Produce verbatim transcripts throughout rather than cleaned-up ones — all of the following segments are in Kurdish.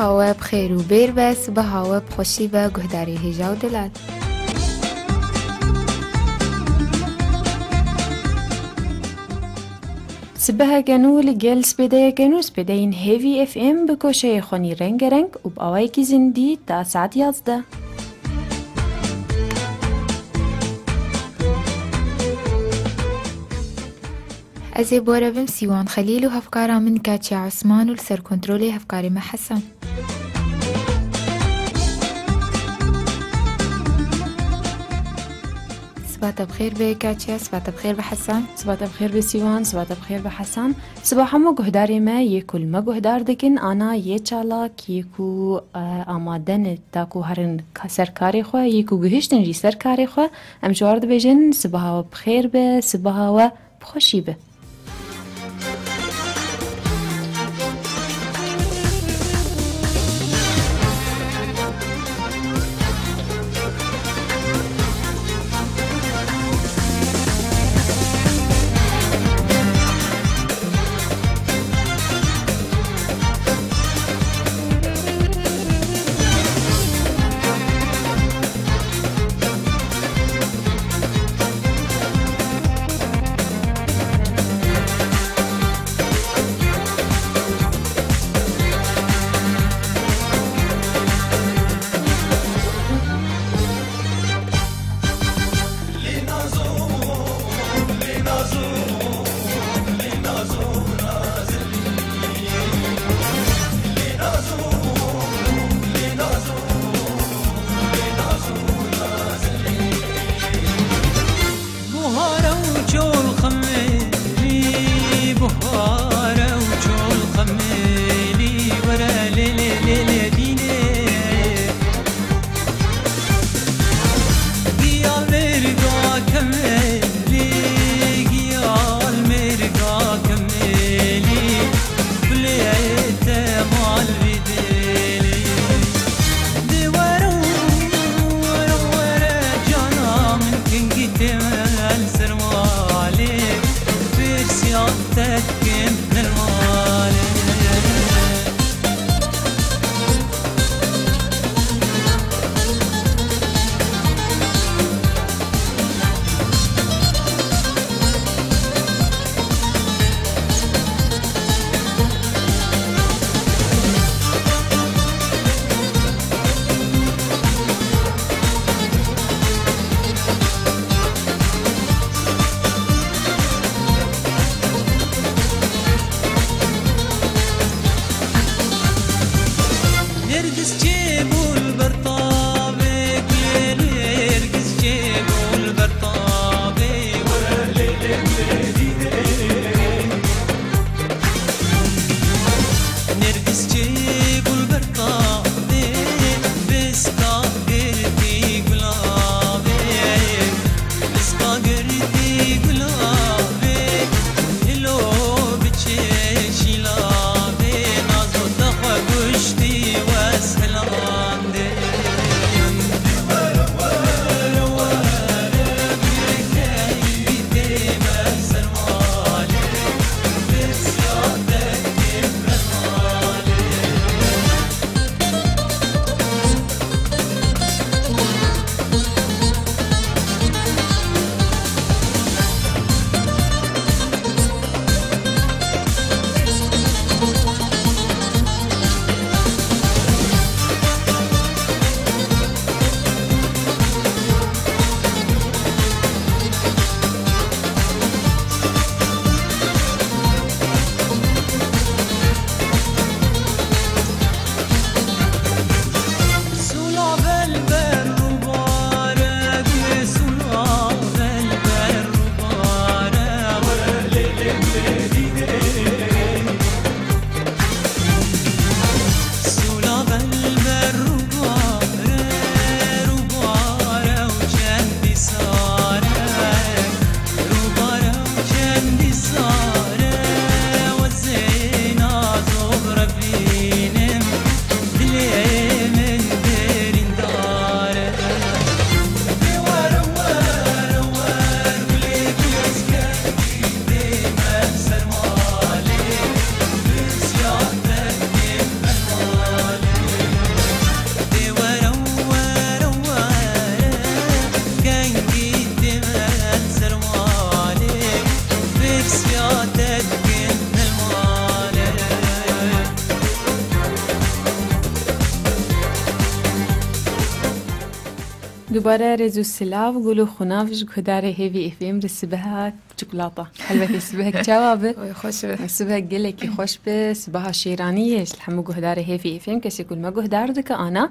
Sibaha we bi xêr û bêr be, sibaha we bi xweşî be, guhdarê hêja û delal. Sibeheke nû li gel spêdeyeke nû, spêdeyên Hêvî F M bi goşeyê xwe nî rengereng û bi awayekî zindî ta saet yazdeh. Ez ê borevim Sîwan Xelîl û hevkara min Kaçya Osman û li ser kontrolê hevkarê me Hesen. Siba te bi xêr be Kaçya, siba te bi xêr be Hesen. Siba te bi xêr be Sîwan, siba te bi xêr be Hesen. Siba hemû guhdarê me yê ku li me guhdar dikin, ana yê çalak, yê ku, e, amade ne ta ku herin ka-, ser karê xwe, yê ku gihiştin jî ser karê xwe, em ji wan re dibêjin, sibaha we bi xêr be, sibaha we bi xweşî be. Gittim el sermale, pirsiyate dikin melmale. Dubare rêz û silav, gul û xunav ji guhdarê Hêvî F M re sibeha çikolata. Helbetî sibehek çawa bi? Oy, xweş be. Sibehek gelekî xweş bi, sibeha şêranî ye ji hemû guhdarê Hêvî F M, kesê ku li me guhdar dike ana.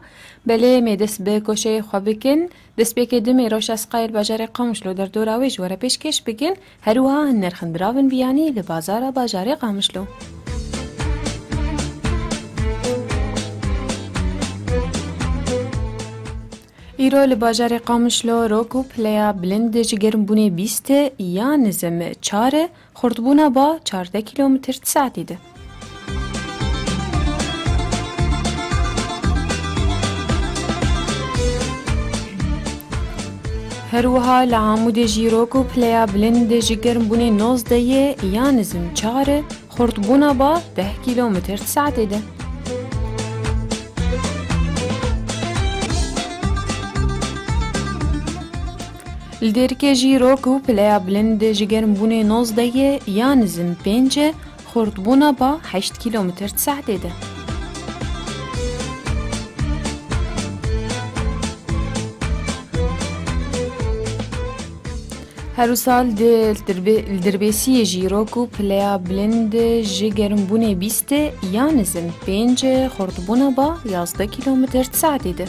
Belê, em ê dest bi koşeyê xwe bikin. Destpêkê dimê rewşa siqayê li bajarê Qamişlo derdora wê ji we re pêşkêş bikin. Her wiha hin nirxên diravên biyanî li bazara bajarê Qamişlo. Îro li bajarê Qamişlo rok û pileya bilind ji germbûnê bîst e ya nizim çar e, xurtbûna ba çardeh kîlometr di saetê de. Her wiha li Amûdê jî rok û pileya bilind ji germbûnê nozdeh ye ya nizim çar e, xurtbûna ba deh kîlometr di saetê de. Li Dêrikê jî rok û pileya bilind ji germbûnê nozdeh ye ya nizim pênc e, xurtbûna ba heşt kîlometr di saetê de. Her wisa li Dirbê-, li Dirbêsiyê jî rok û pileya bilind ji germbûnê bîst e ya nizim pênc e, xurtbûna ba yazdeh kîlometr di saetê de.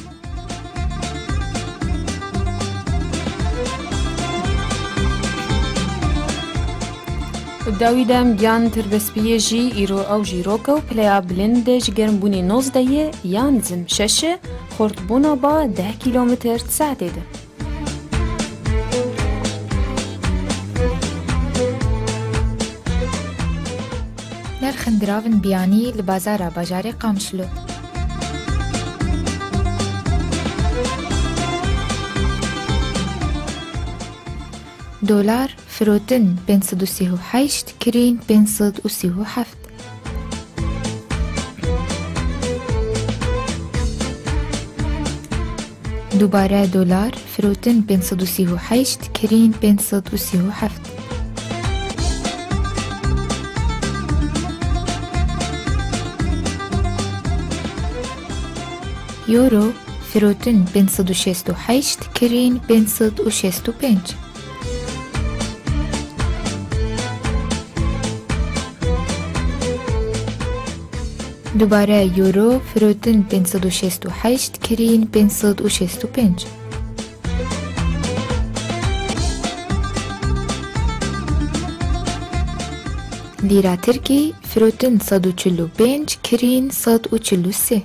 Dawî de em giyan Tirbespiyê jî îro ew jî rok e û pileya bilind ji germbûnê nozdeh ye ya nizim şeş e, xurtbûna ba deh kîlometr di saetê de. Nirxên diravên biyanî li bazara bajarê Qamişlo. Dolar, firotin pênc sed û sî û heşt, kirîn pênc sed û sî û heft. Dubare dolar, firotin pênc sed û sî û heşt, kirîn pênc sed û sî û heft. Euro, firotin pênc sed û şêst û heşt, kirîn pênc sed û şêst û pênc. Dubare euro, firotin pênc sed û şêst û heşt, kirîn pênc sed û şêst û pênc. Lîra tirkî, firotin sed û çil û pênc, kirîn sed û çil û sê.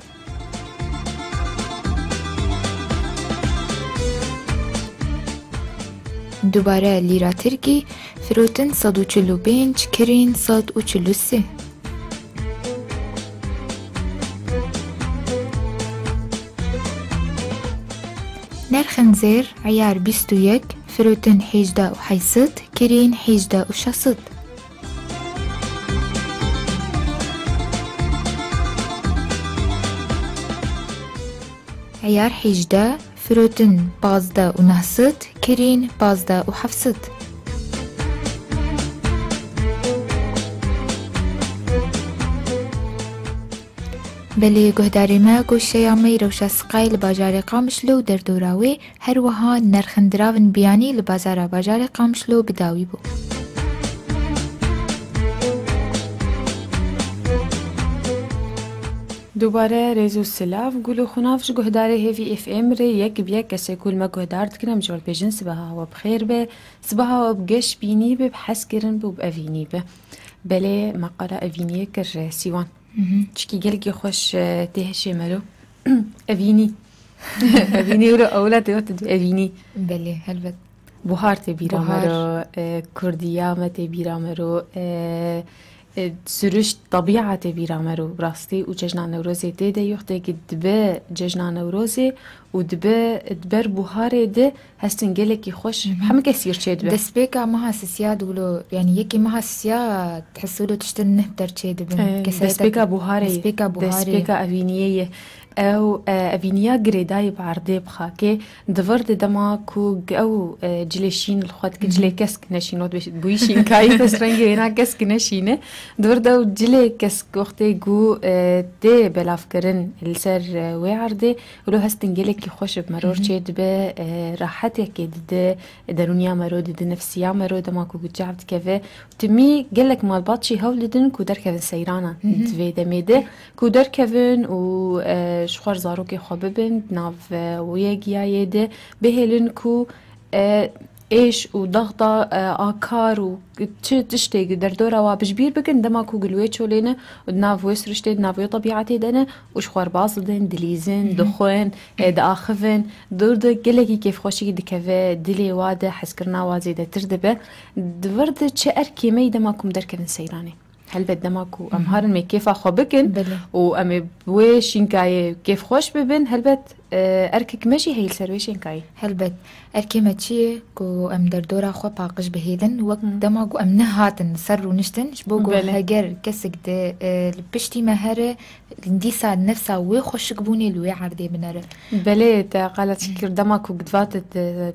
Dubare lîra tirkî, firotin sed û çil û pênc, kirîn sed û çil û sê. Nirxên zêr, eyar bîst û yek, firotin hêjdeh û heyt sed, kirîn hêjdeh û şeş sed. Eyar hêjdeh, firotin pazdeh û neh sed, kirîn pazdeh û heft sed. Belê guhdarê me, goşeya me yê rewşa siqayê li bajarê Qamişlo û derdora wê, her wiha nirxên diravên biyanî li bazara bajarê Qamişlo bi dawî bû. Dubare rêz û silav, gul û xunav ji guhdarê Hêvî F M re yek bi yek kesê ku li me guhdar dikin, em ji we pêjin sibeha we bi xêr be, sibeha we bi geş bînî be, bi hezkirin be û bi evînî be. Belê me qala evîniyê kir, e, Sîwan. Mhm. Çikî gelekî xweş, e, tê hişê mero. Evînî. Evînî wilo ewla tê wate evînî. Belê, helbet. Buhar tê bîra Buhar. Mero, e, kurdiya me tê bîra mero, e, e, siruşt, tebîa tê bîra mero. Bi rastî û cejna Newrozê tê de yoxtê ki dibe cejna Newrozê û dibe, diber buharê de hestin gelekî xweş, Mhm. hemû kesî çê dibe. Destpêka meha sisiya di wilo, yanî yekê meha sisiya dihesûlo tiştin neh der çê dibin. E, Kesayeta destpêka buharê ye. Destpêka buharê ye. Destpêka evîniyê ye. Ew, e, evîniya girêdayî bi erdê bi xakê, di vir de dema ku g-, ew, e, cilê şîn li xwe dike, cilê kesk neşîn, ot bêjî bûyî şînkayî, dest rengê wêna kesk neşîne. Di vir de ew cilê kesk wextê ku, e, tê belavkirin li ser, e, wê erdê, wilo hestin gelekî xweş bi meror çê dibe, e, rahetekê dide, derûniya mero dide, nefsiya mero dema ku cihv dikeve. Timî gelek malbat jî hewl didin ku derkevin seyranan di vê demê de, ku derkevin û, e, ji xwe re zarokê xwe bibin, di nav, e, wê giyayê de bihêlin ku, e, êş û daxda, e, a kar û çi tiştê derdora wa bi ji bîr bikin, dema ku gul wê çolê ne û di nav wê siriştê, di nav wê tebîetê de ne û ji xwe re baz didin, dilîzin, dixwin, e, diaxivin, di wir de gelekî kêfxweşî dikeve, dilê wa de hezkirina wa zêdetir dibe. Di vir de çi erkê me yî dema ku em derkevin seyranê? Helbet dema ku em harin me kêfa xwe bikin û em ê bi wê şînkayê kêfxweş bibin, helbet, e, erkek me jî heye li ser wê şînkayê. Helbet. Erkê me çi ye ku em derdora xwe paqij bihêlin? Wek dema ku em nehatin ser rûniştin, ji bo ku heger kesek de, e, li piştî me here, dîsa nefsa wê xweşikbûnê li wê erdê binere. Belê, te qala çi kir, dema ku gidvat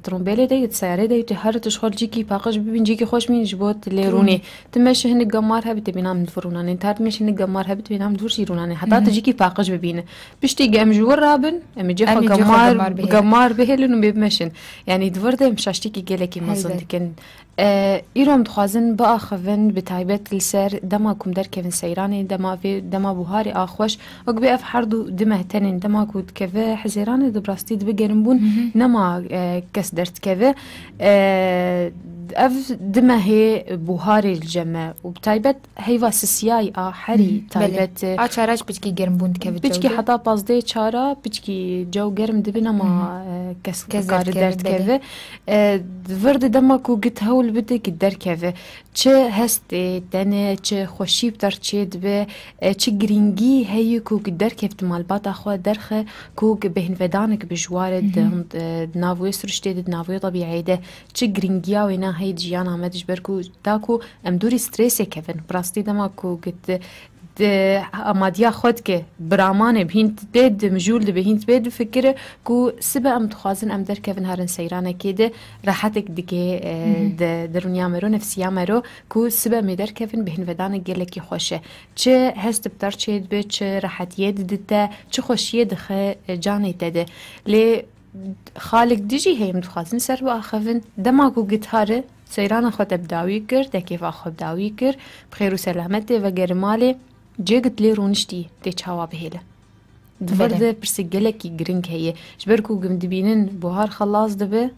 trombêlê de, seyarê de, tu her tu ji xwe cîkî paqij bibîn, cîkî xweş bîn ji bo tu lê rûnê. Tu meşi hinik gemar hebî, te bîna min di vir rûnanê. Tar tu meşi hinik gemar hebî, tu bîna min di vir jî rûnanê. Heta tu cîkî paqij bibîne. Piştî em ji wir rabin, em ê cê xwe gemar bihêlin û bê bimeşin. Yanî di vir de em şaştîkî gelekî mezin dikin. E, îro em dixwazin biaxivin, bi taybet li ser dema ku em derkevin seyranê, dema vê, dema buharê a xweş, wek bê ev her du dimeh tenên dema ku dikeve hizêranê de bi rastî dibe gerimbûn, nema, e, kes derdikeve. E, ev dimehê buharê li cem e û bi taybet heyva sisiyayî a herî taybet, e, a çara ji piçkî germbûn dikeve, piçkî heta pazdehê çara, piçkî cew germ dibe, nema, e, kes kare derdikeve. E, di vir de dema ku git hewl bide, git derkeve. Çi hestê tene, çi xweşî bi te re çê dibe, e, çi girîngî heye ku git derkev, tu malbata xwe derxe, ku bêhnvedanek bi ji wa re di, e, di nav wê siriştê de, di nav wê tebîetê de. Çi girîngiya wêna heye di jiyana me de, ji ber ku da ku em dûrî stresê kevin. Bi rastî dema ku git di amadiya xwe dike, bi ramanê, bi hîn tê di mijûl dibe, hîn tê difikire ku sibe em dixwazin em derkevin herin seyranekê de, rehetek dike, e, di derûniya me ro, nefsiya me ro, ku sibe em ê derkevin, bêhnvedanek gelekî xweş e. Çi hest bi te re çê dibe, çi rehetiyê dide te, çi xweşiyê dixe, e, canê te de. Lê xalek dijî heye em dixwazin ser biaxivin. Dema ku git here, seyrana xwe te bi dawî kir, te kêfa xwe bi dawî kir, bi xêr û selamet tê vegerin malê, cê git lê rûniştî tê çawa bihêle. Di vir de pirsek gelekî giring heye. Ji ber ku gim dibînin buhar xelas dibe,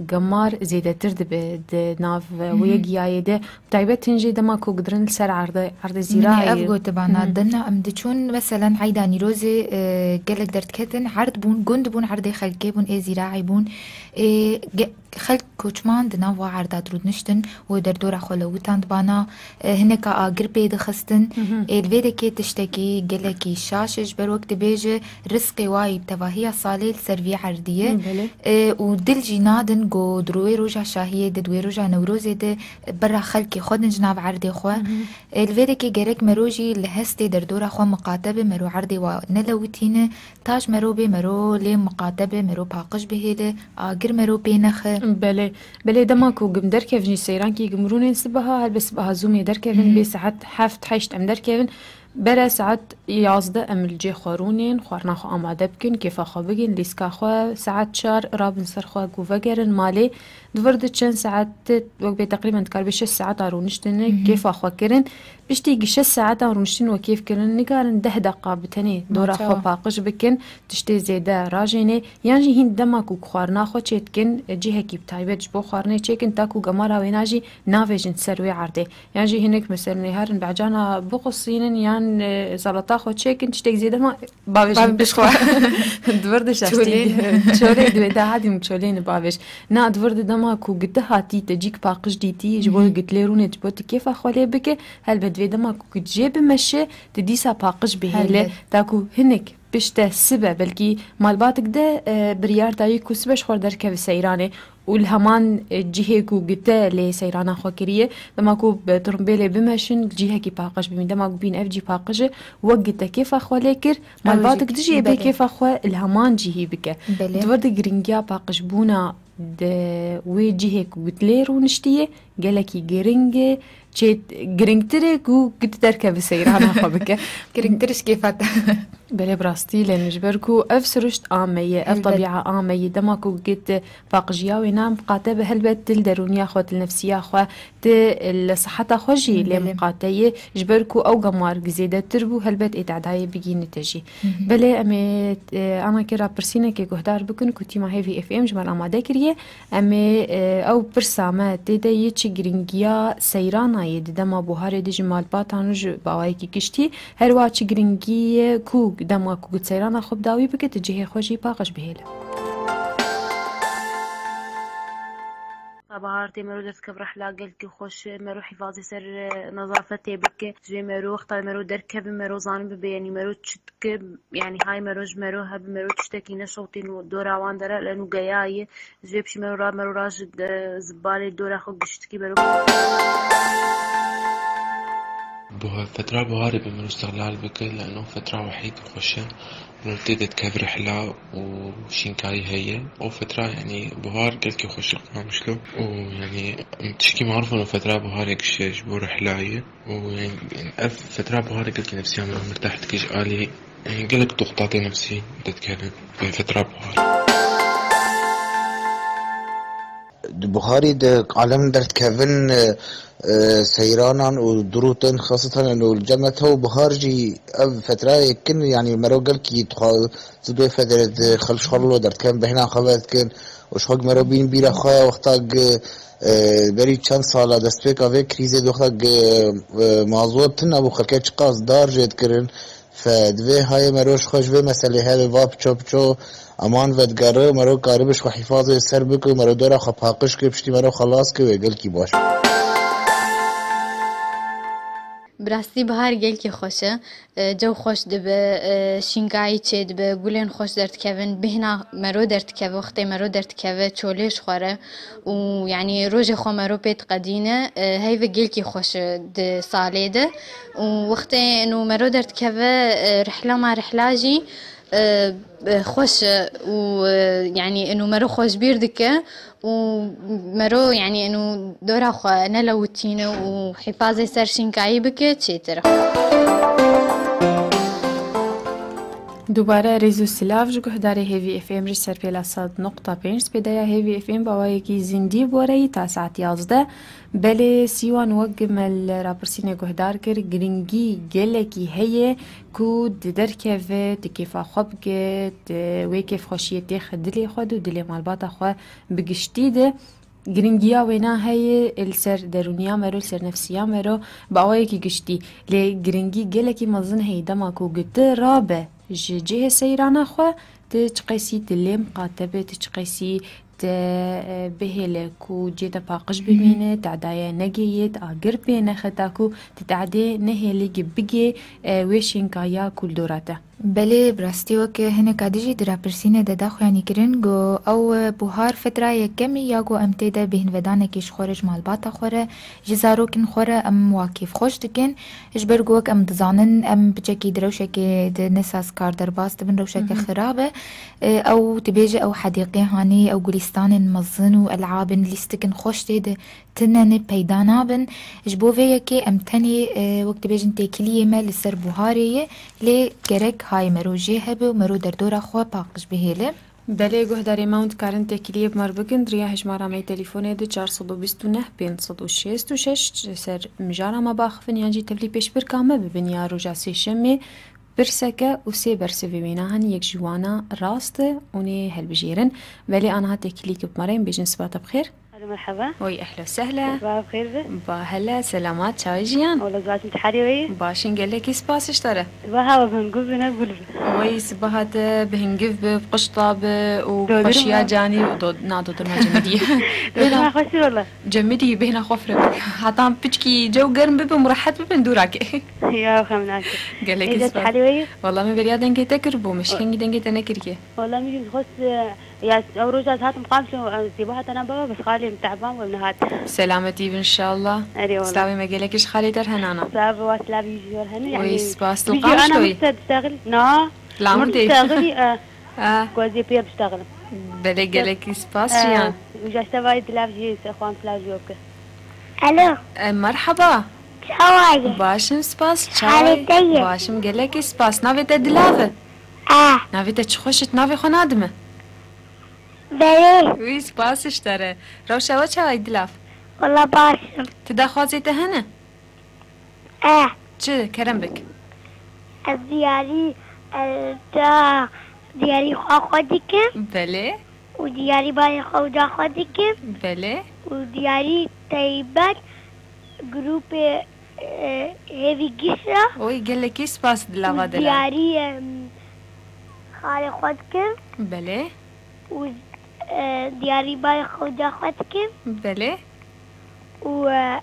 gemar zêdetir dibe di nav wê giyayê de. Taybet hin jî dema ku gidirin li ser erde, erdê zîrayê. Ev gotibana, dina em diçûn, meselen, eyda Nîrozê, e, gelek derdketin, erd bûn, gund bûn, erdê xelkê bûn, ê zîrayê bûn. Ê, ge-, xelk koçman di nav wa erda dirûdniştin û derdora xwe lewitandibana, e, hineka agir pê dixistin. Ê, li vê dekê tiştekî gelekî şaş e, ji ber wek dibêje, rizqê wa yî bi tevahiya salê li ser vî erdî ye. Belê. E, û dil jî nadin ku di wê roja şahiyê de, di wê roja Newrozê de, bira xelkê xwe din ji nav erdê xwe. E, li vê dekê gerek mero jî li hestê derdora xwe miqate be, mero erdê wa nelewitîne, ta ji mero bê mero lê miqate be, mero paqij bihêle, agir mero pê nexe. Belê, belê, dema ku gim derkevin jî seyrankî gim rûnên sibeha, helbet sibeha zûmê derkevin, bê saet heft heşt em derkevin. Bere saet yazdeh em li cê xwe rûnên, xwarina xwe amade bikin, kêfa xwe bigin, lîska xwe, saet çar rabin ser xwe ku vegerin malê. Di vir de çend saet, wek bê teqrîben dikar bê şeş saeta rûniştine, kêfa xwe kirin. Piştî gi şeş saetan rûniştin û kêf kirin, nikarin deh deqa bi tenê dora xwe paqij bikin, tiştê zêde rajênê, yan jî hîn dema ku xwarina xwe çêdikin, cihekî bi taybet ji bo xwarinê çêkin, ta ku gemara wêna jî navêjin ser wê erdê. Yan jî hinek, mesela, nêherin behcana biqusînin, yan, e, salata xwe çêkin, tiştek zêde ma bavêjin. Bavêjin pişt xwe. Di vir de şaştî. Çolê. Çolê di wê de hadî min çolê ne bavêj. Na, di vir de dema ku giti hatî, te cîk paqij dîtî, ji bo git lê rûnê, ji bo tu kêfa xwe lê bike, helbet vê dema ku git jê bimeşe, tu dîsa paqij bihêle. Helbet. Ta ku hinek pişte sibe, belkî malbatik de, e, biryar dayî ku sibe ji xwe derkeve seyranê û li heman, e, cihê ku gite lê seyrana xwe kiriye, dema ku bi tirimbêlê bimeşin, cihekî paqij bimîn. Dema ku bîn ev cî paqij e, wek gite kêfa xwe lê kir, malbatik dijî ê bê kêfa xwe li heman cihî bike. Di vir de giringiya paqijbûna di wê cihê ku git lê rûniştiye, gelekî giring e, çê giringtir e ku git derkeve seyrana xwe bike. Giringtir ji kêfa te. Belê, bi rastî lê min ji ber ku ev siruşt a me ye, ev tebîa a me ye, dema ku git paqijiya wê nam qate be, helbet til derûniya xwe, til nefsiya xwe, ti li siheta xwe jî lê miqate ye, ji ber ku ew gemarg zêdetir bû, helbet ê tedayê bigînite jî. Belê, em ê, e, anakê rapirsînekê guhdar bikin ku tîma Hêvî F M ji me re amade kiriye. Em ê, e, ew pirsa me tê de yê çi giringiya seyranayê di dema buharê de ji malbatan û ji bawayekî giştî, her wiha çi giringî ye ku dema ku gud seyrana xwe bi dawî bike, tu cihê xwe jî paqij bihêle. Bahar tê mero derdikeve rihla gelkî xweş, mero hîfazê ser, e, nezafetê bike. Ji vê mero wexta mero derkeve, mero zanin bibe, yanî mero çi dike, yanî hay mero ji mero hebe, mero tiştekî neşewtîn û dora wan dere, leno geya ye. Ji vê piştî mero ra, mero ra ji, e, zibalê dora xwe giştikî mero. Buha-, fetra buharê bi mero îstihlal bike, leno fetra wehîd xweş e. Rûtê de dikeve rihla û şînkayî heye. O fetra, yanî, buhar gelkî xweş e, qamişlo. Û, yanî, tişkî marûf in, o fetra buharê giş e ji bo rihlayê. Û, yanî, ev fetra buharê gelkî nefsiya min mirtah dike ji alî, yanî, gelek toxtatê nefsî derdikevin bi fetra buhar. Di buharî de alem derdikevin, e, e, seyranan û dirûtin, xaseten û li cem me tew buhar jî ev fetrayê kin, yanî mero gelkî dixwaze, tu dê federe di xel ji xwe lo derdikin, bêhna xwe vedikin û ji xwe mero bîn bîra xwe ya wexta gi, e, berî çend sala destpêka vê krîzê di wexta gi, e, mazot tune bû, xelkê çiqas dar jê dikirin. Fe divê hayê mero ji xwe ji vê meselê heve va piço piço eman vedigerê û mero karibe ji xwe hîfazê ser bike û mero dora xwe paqij ke piştî mero xelas ke wê gelkî baş. Bi rastî bihar gelkî xweş e. E, cew xweş dibe, e, şînkayî çêdibe, gulên xweş derdikevin, bêhna mero derdikeve, wextê mero derdikeve, çolê ji xwe re û, yanî, rojê xwe mero pê diqedîne, e, heyve gelkî xweş e di salê de. Û wextê eno mero derdikeve, e, rihla ma rihla jî, e, e, xweş e û, e, yanî eno mero xweşbîr dike û mero, yanî eno dora xwe nelewitîne û hîfazê ser şînkayî bike çêtir e. Dubare rêz û silav ji guhdarê Hêvî F M ji ser pêla sed nokta pênc spêdeya Hêvî F M bawayekî zindî boreyî ta saet yazdeh. Belê, Sîwan, wek me li rapirsînê guhdar kir, giringî gelekî heye ku di derkeve, di kêfa xwe bike, di wê kêfxweşiyê têxe dilê xwe de û dilê malbata xwe bi giştî de. Giringiya wêna heye li ser derûniya me ro, li ser nefsiya me ro, bi awayekî giştî. Lê giringî gelekî mezin heye dema ku tu rabe ji cihê seyrana xwe, tu çiqesî tu lê miqate be, tu çiqesî te, e, bihêle ku cê te paqij bimîne, te edaya negê yê, te agir pê nexe, ta ku tu te edê nehêlî gi bigê, e, wê şênkaya ku li dora te. Belê, bi rastî weke hineka dijî di rapirsînê de daxuyanî kirin, got, ew, e, buhar fetra yekemî ya ku em tê de bêhnvedanekê ji xwe re, ji malbata xwe re, ji zarokên xwe re em wa kêfxweş dikin. Ji ber ku wek em dizanin, em piçekî di rewşekê di ne sazkar derbas dibin, rewşeke xirab e. E, ew dibêje ew hedîqê hanî, ew gulîstanên mezin û elabên lîstikin xweş tê de tune ne peyda nabin. Ji bo vê yekê em tenê, e, wek dibêjin têkiliyê me li ser buharê ye, lê gerek hayê mero jê hebe û mero derdora xwe paqij bihêle. Belê, guhdarê me hûn dikarin têkiliyê bi me re bikin, di riya hejmara me yê telefûnê di çar sed û bîst û neh pênc sed û şêst û şeş ser mijara me biaxivin yan jî tevlî pêşbirka me bibin ya roja sêşemê. Pirseke û sê bersivê wêna hene, yek ji wana rast e, hûn ê helbijêrin. Belê, aniha têkilî ki bi me re yên, bêjin siba te bi xêr. Alo, merheba. Oy, ehlo sehla. Siba bi xêr be. Ba hele, selamat, çawa jiyan? Wala, zaten tu halê we yî? Başin, gelekî spas ji te re. Siba hewa bin, gul bine, gul be. Wey sibaha te bi hingiv bi, bi qişta bi û Dodurma. Xweşiya canî û do-, na dodurma cemidî. Dodurma xweş e wala. Cemidî bêhna xwe firê bike. Heta piçkî cew germ bibe, murahet bibin dûra ke. Ya xem nake. Gelekî spas. Hal wê? Wala me beriya dengê te kiribû, me şikengî dengê te nekiriye. Wala min jî xwest, e, ya ew roja ez hatim Qamşlo, e, sibaha te na baba, bes xalê min teban bû, em nehat. Selametî bin inşallah. Erê wala. Silavê me gelekî ji xalê te re hene ana. Silav wa silavî ji yor hene, Wey yani, spas, tu Qamşloyî? Ana min te diştexil? Na. Li Amûdê. Min diştexilî, e, Ah. Ku ez ê pê re diştexilim. Belê, gelekî spas jiyan. Û ji te vayê dilav jî, te xwan silav jî bike. Alo. E, merheba. Çawa ye? Baş im, spas. Çawa ye? Halê te ye? Baş im, gelekî spas. Navê te Dilav e? Ah. Navê te çi xweş e, tu navê xwe nadî min? Belê. Wî, spas ji te re. Rewşa we çawa ye Dilav? Wala baş im. Tu daxwazê te hene? Eh. Çi? Kerem bik. Ez diyarî, eh, ta diyarî xwe xwe dikim. Belê. Û diyarî bayê xwe û ca xwe dikim. Belê. Û diyarî taybet grûpê, eh, hêvî giş re. Oy, gelekî spas dilava delal. Û diyarî, em, xalê xwe dikim. Belê. Û, e, diyarî bayê xwe û ca xwe dikim. Belê. Û, e,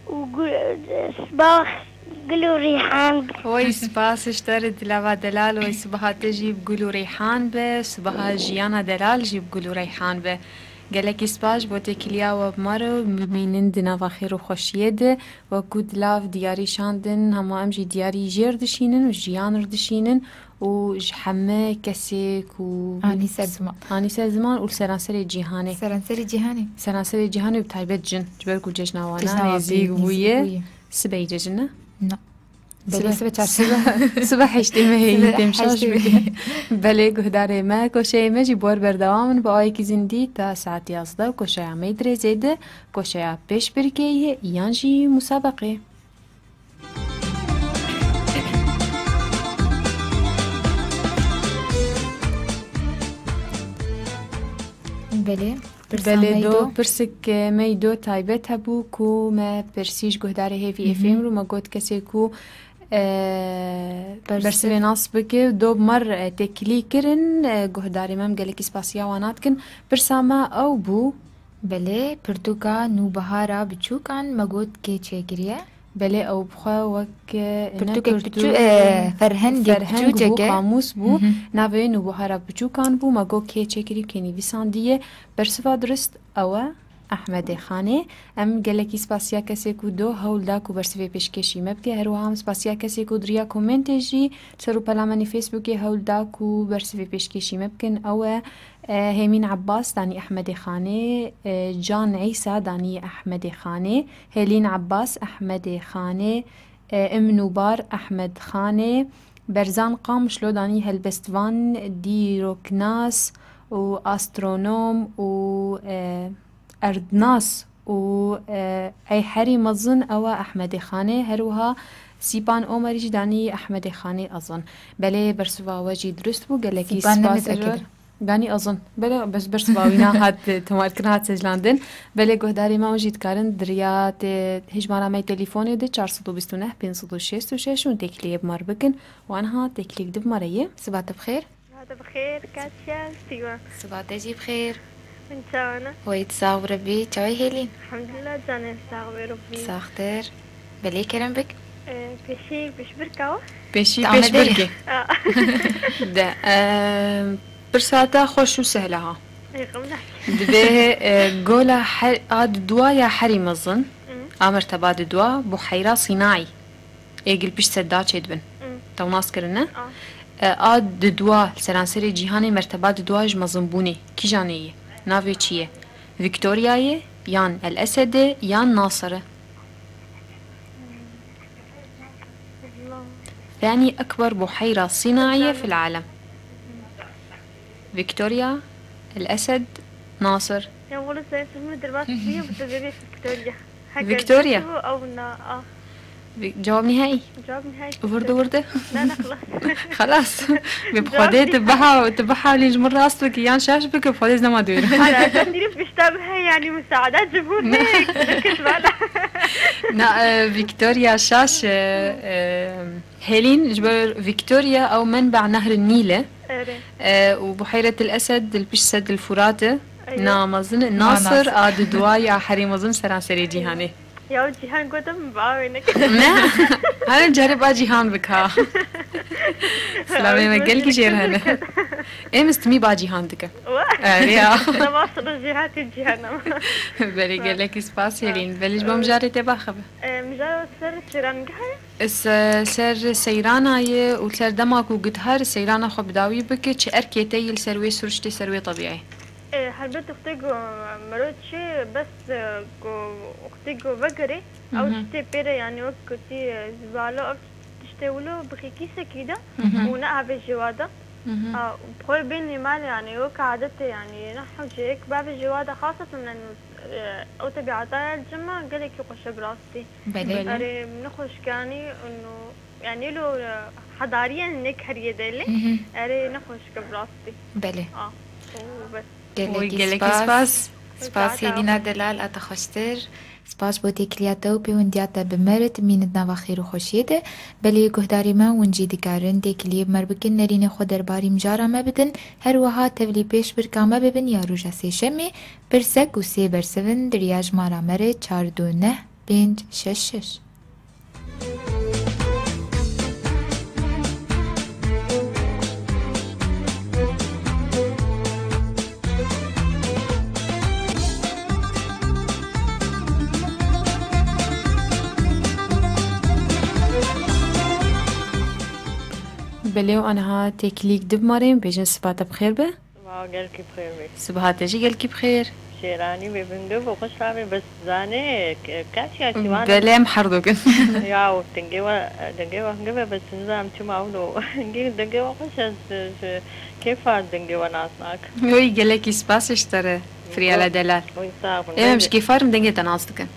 û gu-, e, sibax gul û rîhan. Oy, spas ji te re dilava delal, oy, sibaha te jî bi gul û rîhan be, sibaha jiyana delal jî bi gul û rîhan be. Gelekî spas ji bo têkiliya we bi me re, bimînin di nava xêr û xweşiyê de. Wekî dilav diyarî şandin, hema em jî diyarî jêr dişînin û jiyan re dişînin û ji heme kesê ku anî ser ziman. Anî ser ziman û li seranserê cîhanê. Seranserê cîhanê. Seranserê cîhanê û bi taybet jin. Ji ber ku cejna wan a nêzîk bûye. Sibê cejn e? Na. Belê sibe çarşembe. Sibe heştê mehê yî têm şaş bike. Belê guhdarê me, koşeyê me jî bi we re berdewam in bi awayekî zindî ta saet yazdeh koşeya me yê dirêzê de. Koşeya pêşbirkeyê yan jî musabeqê. Belê. Belê do, pirsik, e, me yî do taybet hebû ku me pirsî ji guhdarê Hêvî F M re, me got kesê ku, e, bersivê nas bike, do bi me re, e, têkilî kirin, e, guhdarê me, em gelekî spasiya wan dikin. Pirsa me ew bû. Belê, pirtûka Nûbihara Biçûkan me got kê çêkiriye? Belê, ew bi xwe wek, e, ne pirtûkek piçû-, e, ferhengek piçûçek e. Qamûs bû. Navê wê Nûbihara Biçûkan bû. Me got kê çêkirî, kê nivîsandiye. Bersiva dirust ew e, Ehmedê Xanê. Em gelekî spasiya kesê ku do hewl da ku bersivê pêşkêşî me bike. Her wiha em spasiya kesê ku diriya komentê jî ser û pela me nî Facebookê hewl da ku bersivê pêşkêşî me bikin. Ew e, e, Hêmîn Ebbas danî Ehmedê Xanê, e, Can Îsa danî Ehmedê Xanê, Hêlîn Ebbas Ehmedê Xanê, e, Im Nûbar Ehmed Xanê, Berzan Qamişlo danî helbestvan, dîroknas û astronom û, e, erdnas û, e, ey herî mezin ew e Ehmedê Xanê, her wiha Sîpan Omerî jî danî Ehmedê Xanê ezin. Belê bersiva we jî dirust bû, gelekî spas. Ganî ezin. Belê, bes, bersiva wî na hat, e, tomarkirin, hat sejlandin. Belê guhdarê me, hûn jî dikarin diriya te hejmara me yê telîfonê de çar sed û bîst û neh pênc sed û şêst û şeş hûn têkiliyê bi me re bikin. Wan ha têkiliyek di bi me re ye. Siba te bi xêr. Siba te bi xêr, Katya, Sîwan. Siba te jî bi xêr. Hûn çawa ne? Wey, tu sax bi Rebbî. Çawa yî Hêlîn? Elhamdulillah, canê sax be Rebbî. Saxtir. Belê kerem bik. Ee, pêşî pêşbirka we? Pêşî pêşbirkê. Aa. De, ee, pirsa te xweş û sehla ha. Ê, xemla. Dibê, ee, gola her-, a di dua ya herî mezin, a merteba di dua, Buheyra Sînaî. Ê gil pişt sedda çêdibin. Tew nas kirine? A. E, a di dua, li seranserê cîhanê merteba di dua ji mezinbûnê. Kîjanê ye? Navê çi ye? Victoria ye, yan El Esed e, yan Nasir e? ثاني أكبر بحيرة صناعية في العالم. Victoria, El Esed, Nasir. Ya wala sen ismini derbas bûye, bi te bêrê Victoria. Heke Victoria. Ew na, a. Vi-, cevap nihai? Cevap nihai. Vurdu vurdu. Na, na, xelas. Xelas. Bi xwedê tu biha, tu biha lê ji min rast bikî yan şaş bikî, xwedê ez nema dûr. Hala sen dîrî pişta bihe, yani, musaada cumhur ne, dikit bala. Na, e, Victoria şaş, e, e, Hêlîn ji ber Victoria ew menba Nehr Nîl e. Erê. E, û Buheyret el Esed li pişt Sed el Furat e. Eywa. Na mezin e. Na Nasir, Nasir a di dua ya herî mezin seranserê cîhanê. Ya cîhan gotim bi avê neke. Ne? Hene carê ba cîhan bika. Silavê me gelkî jêr hene. Ê min stimî ba cîhan dike. Wa? Erê ya. Seba sila jîhatê cîhan ama. Belê gelekî spas Hêlîn. Belê ji bo mijarê te baxive. E, mijara ser çêrangeh heye? Se-, ser seyrana ye û ser dema ku guhdar seyrana xwe bi dawî bike, çi erkê te yî li ser wê siruştê, ser wê tebîeyê? E, helbet wextê ku miro çi bes, e, ku wextê ku vegerê, ew Mhm. tiştê pê re, yanî wek ku tî, e, zibalo, ev tiştê wilo bixî kîsekî de Mhm. û ne avê ji wa de. Mhm. A, xwe bên mal, yanî wek adetê, yanî ne hewce yek bavê ji wa de xaseten, yanî, e, ew tebiata ya cima gelekî xweş e bi rastî. Belê. Belê. Erê, nexweşkanî û, yanî lo, e, hedariyên nêk heriyê de lê. Mhm. Erê, nexweşke bi rastî. Belê. A, û bes. Gelekî Oy, gelekî spas. spas. Spas Saeta Hêlîna Delal, a te xweştir. Spas bo têkiliya te û pêwendiya te bi me re, timîne di nava xêr û xweşiyê de. Belê guhdarê me hûn jî dikarin têkiliyê bi me re bikin, nerînê xwe derbarî mijara me bidin. Her wiha tevlî pêşbirka me bibin ya roja sêşemê, pirsek û sê bersiv in di riya jimara me re çar du neh pênc şeş şeş. Belê û aniha têkilîk di bimarê, bêjin siba te bi xêr be. Ma gelkî bi xêr be. Sibaha te jî gelkî bi xêr. Şêranî bê bingiv û xweş rabê, bes zanê, ke-, keç ya kî wan. Belê em her du kin. Ya û dengê we, dengê we hingiv e, bes nizam çima wilo. Dengê we xweş e, ez ji kêfa dengê we nas nakim. Oy, gelekî spas ji te re, Firyala Delal. Oy, sağ olun. Ê, em ji kêfa re em dengê te nas dikin.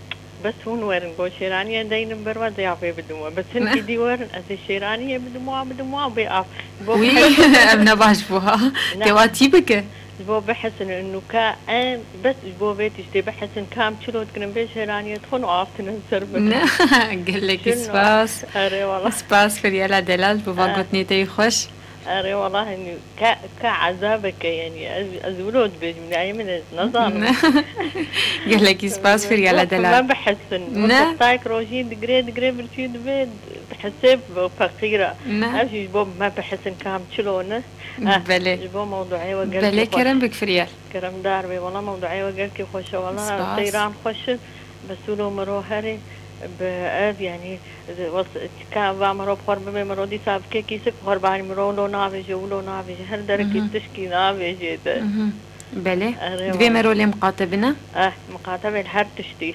Bes hûn werin, go şêraniyê deynin ber we, dê avê bidin we. Bes hin Ne. kî dî werin, ez ê şêraniyê bidim wa, bidim wa, bê av. Bo Wî, em ne baş bû ha. Ne. Te wa tî bike. Ji bo bihesin, û ka em, bes ji bo vê tiştê bihesin, kam çilo dikin, bê şêraniyê dixwin û av tinin ser bikin. Ne, gelekî Şino. spas. Erê wala. Spas Firyala Delal, bo va Eh. gotinê te yî xweş. Erê wala, hinî Ka, ka ezabeke, yanî, ez, ez wilo dibêjim, nayê min ez nazanim. Gelekî spas Firyala Delal. Me bihesin. Ne. Wextek rojî digirê, digirê birçî dibê, hesêb feqîra. Ne. Ev jî ji bo me bihesin kam çilo ne. Eh, Belê. Ji bo mewduê we gelkî Belê xweş. kerem bik Firyal. Keremdar be, wala mewduê we gelkî xweş e, wala Spas. seyran xweş e. Bi sûl û miro herê, bi ev, yanî, wes-, ka va miro bi xwe bibe, miro dîsa bike kîsik, bi xwe banî miro lo navêje, wilo navêje, her derekî Mhm. tişkî navêje de. Mhm. Belê. Erê Divê wala. miro lê miqate bine? Eh, miqate be her tiştî.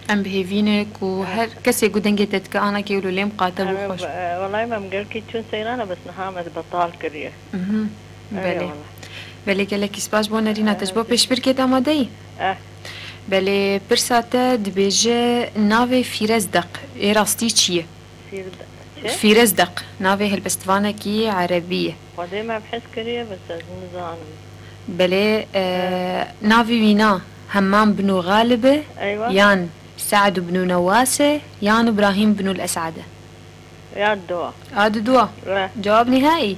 Em bi hêvî ne ku Eh. her kesê ku dengê te dike, ana ke wilo lê miqate bû Erê, xweş. eh, welay me gelkî çûn seyrana, bes niha me betal kiriye. Mhm. Erê Belê. wala. Belê gelekî spas bo nerîna te ji bo Eh, pêşbirkê de amadeyî. Eh. Belê, pirsa te dibêje navê Fîrezdeq ê rastî çi ye? Fîrde-, çi? Fîrezdeq, navê helbestvanekî erebî ye. Xwedê me bi hez kiriye, bes ez nizanim. Belê, e, Eh. navê wîna Hemmam bin û Xalib e, Eywa. yan Se'd bin û Newas e, yan Îbrahîm bin û Es'ad e? Ya dua. A di dua. Re. Cewab nihayî.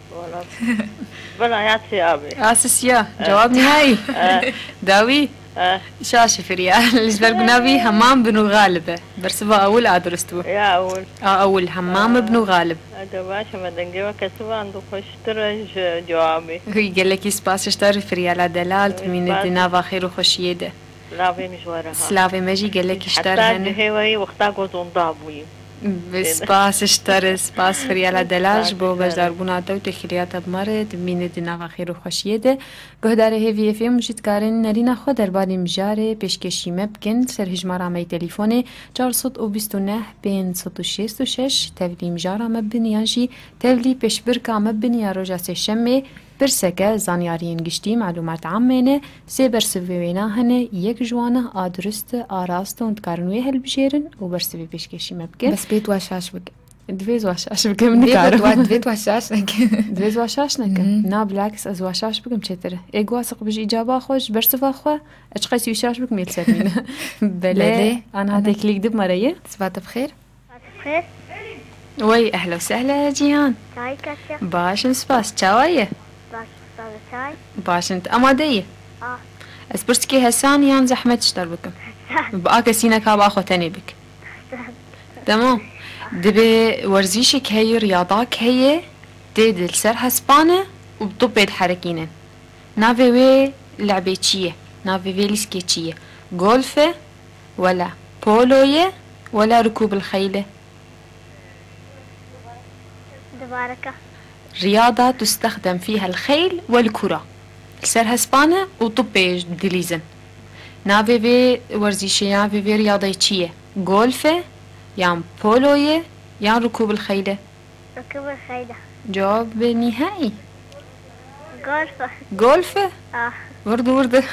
Wala. Bila ya siyabê. A sisiya. Eh. Cewab nihayî. Eh. Dawî. Eh. Şaş Firyal. Li ji ber ku navî Hemam bin û Xalib e. Bersiva ewil a durust bû. Ya ewil. A ewil Hemam bin û Xalib. Hadi baş, me dengê we kesivan du xweştir e ji cewabê. Hûy, gelekî spas ji te re Firyala delal, Hûy, tu mîne spas. di nava xêr û xweşiyê de. Silavê min ji we re ha. Silavê me jî gelekî ji te re Heta hene. cihê we yî wexta ku zonda bûyî. Bi spas ji te re, spas Firyala Delal ji bo Spas ji te re. beşdarbûna te û têkiliya te bi me re, dimîne di nava xêr û xweşiyê de. Guhdarê Hêviyê F M jî dikarin nerîna xwe derbarê mijarê pêşkêşî me bikin ser hijmara me yê telîfonê çar sed û bîst û neh pênc sed û şêst û şeş, tevlî mijara me bibin yan jî tevlî pêşbirka me bibin ya roja sêşemê. Pirseke, zanyariyên giştî, melûmat amê ne, sê bersivê wêna hene, yek ji wan a durist, a rast e, hûn dikarin wê hilbijêrin û bersivê pêşkêşî me bikin. Bes pê tu şaş bike. Divê ez wa şaş bikim, Divê nikarim. tu wa, divê tu wa şaş neke. Divê ez wa şaş nekim. Mhm. Na, bilakis ez wa şaş bikim çêtir e. Ê, guha siq bijî îcaba xwe, ji bersiva xwe, ez çiqasî wî şaş bikim, yê li ser min e. Belê, Belê. aniha Ana. têkilîk di me re ye. Siba te bi xêr. Xêr. Wey, ehla û sehla Cîhan. Çay kaçe? Baş in, spas. Çawa ye? Baş, spas, çay. Baş in, tu amade yî? Ah. Ez pirsikê hesan yan zehmet ji te bikim? Hesan. Bi a kesînek ha ba xwe tenê bik. Hesan. Tamam. Dibê werzîşek heye, riyadak heye, tê di li ser hespan e û bi topê diherekînin. Navê wê lebê çi ye? Navê vê lîskê çi ye? Golf e, wela polo ye, wela rikûb il xeyl e? Dubareke. Riyada tustexdem fîha el-xeyl wel-kura. Li ser hespan e û topê dilîzin. Navê vê werzîşê ya vê, vê riyadayê çi ye? Golf e, yan polo ye, yan rikûb il-xeyl e? Rikûb il-xeyl e. Cewab nihai. Golf e. Golf e? Ah. Wirdi wirdi.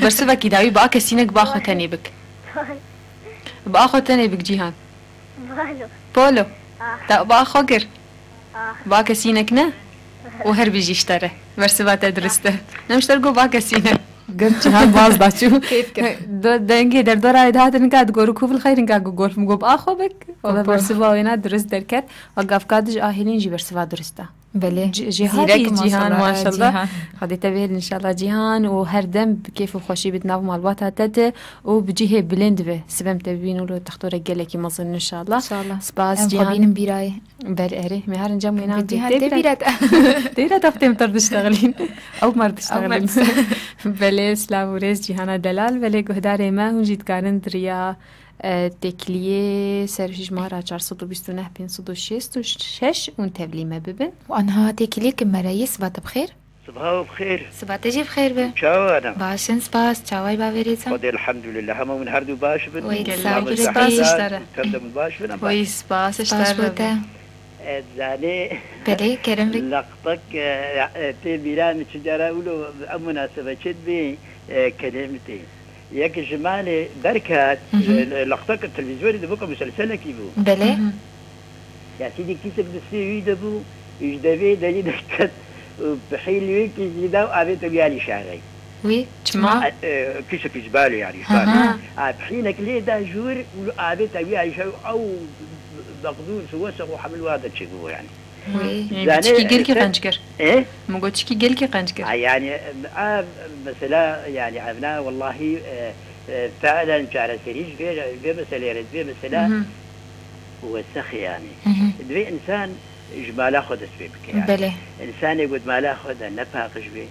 Bersivekî dawî bi a kesînek ba xwe tenê bik. Bi a xwe tenê bik Cîhan. Polo. Polo. Ah. Te ba xwe kir. Ah. Ba kesînek ne? Û her bijî ji te re. Bersiva te dirist e. Nem ji te re got ba kesînek. Got Cîhan baz da çû. Keyf kir. Do-, dengê derdora wê dihatin, nika digot rikûb il-xeyl, nika got golf, min got ba xwe bik. Wala bersiva wêna dirist derket. Wa gavka dij ahêlîn jî bersiva dirist e. Belê. Ji-, jêhatî Zîrek, Cîhan, maşallah, maşallah. Cîhan. Xwedê te bihêl inşallah Cîhan û her dem bi kêf û xweşî bi di nav malbata te de û bi cihê bilind be. Sibem te bibîn û li textorek gelekî mezin inşallah. İnşallah. Spas Em Cîhan. Xwe bînin bîrayê. Belê, erê. Me herin cem wêna Cîhan tê bîra te. Tê bîra te xwe têm tir diştexilîn. Ew mar diştexilîn. Belê, silav û rêz Cîhana Delal. Belê, guhdarê me hûn jî dikarin di riya E, têkiliyê ser hijmara çar sed û bîst û neh pênc sed û şêst û şeş hûn tevlî me bibin. Û anha têkiliyeke me re yê, siba te bi xêr. Siba we bi xêr. Siba te jî bi xêr be. Çawa ne? Baş in, spas. Çaway baverê çaw? Xwedê elhamdulillah. Hema hûn her du baş bin. Wey, gelek spas. Spas ji te re. Tev de hûn baş bin, em baş. Wey, spas ji te re. Spas bo te. E, zanê. Belê, kerem bik. Laqtek, e, e, tê bîra min çi cara wilo em munasebe çi dibê, e, kelemê tê. Yek ji malê derket, Hı hı. e, laqtek televîzyonê de bû, muselselekî bû. Belê. Hı hı. Ya sîdî kîsek destê wî de bû, ji devê derî derket û pihî li wê kîsî da û avête wî alî şarey. Wî çima? E, e, kîsek ji balê yani, ji Hı balê. Hı. A, pihînek lê da ji wir û avête wî alî şarey û ew daqdûr, siwesek û hemil wa de çêbû yani. Wî. Yanî Zane, çikî gelkî e, qenc kir. E? Min got çikî gelkî qenc kir. A, yanî, a, mesela, yanî, evna, wellahî, e, e, fe'len çareserî ji vê, vê meselê re, vê mesela Hı hı. wesexê, yanî. Hı hı. Divê însan ji mala xwe dest pê bike, yanî. Belê. Însanê ku di mala xwe de ne paqij be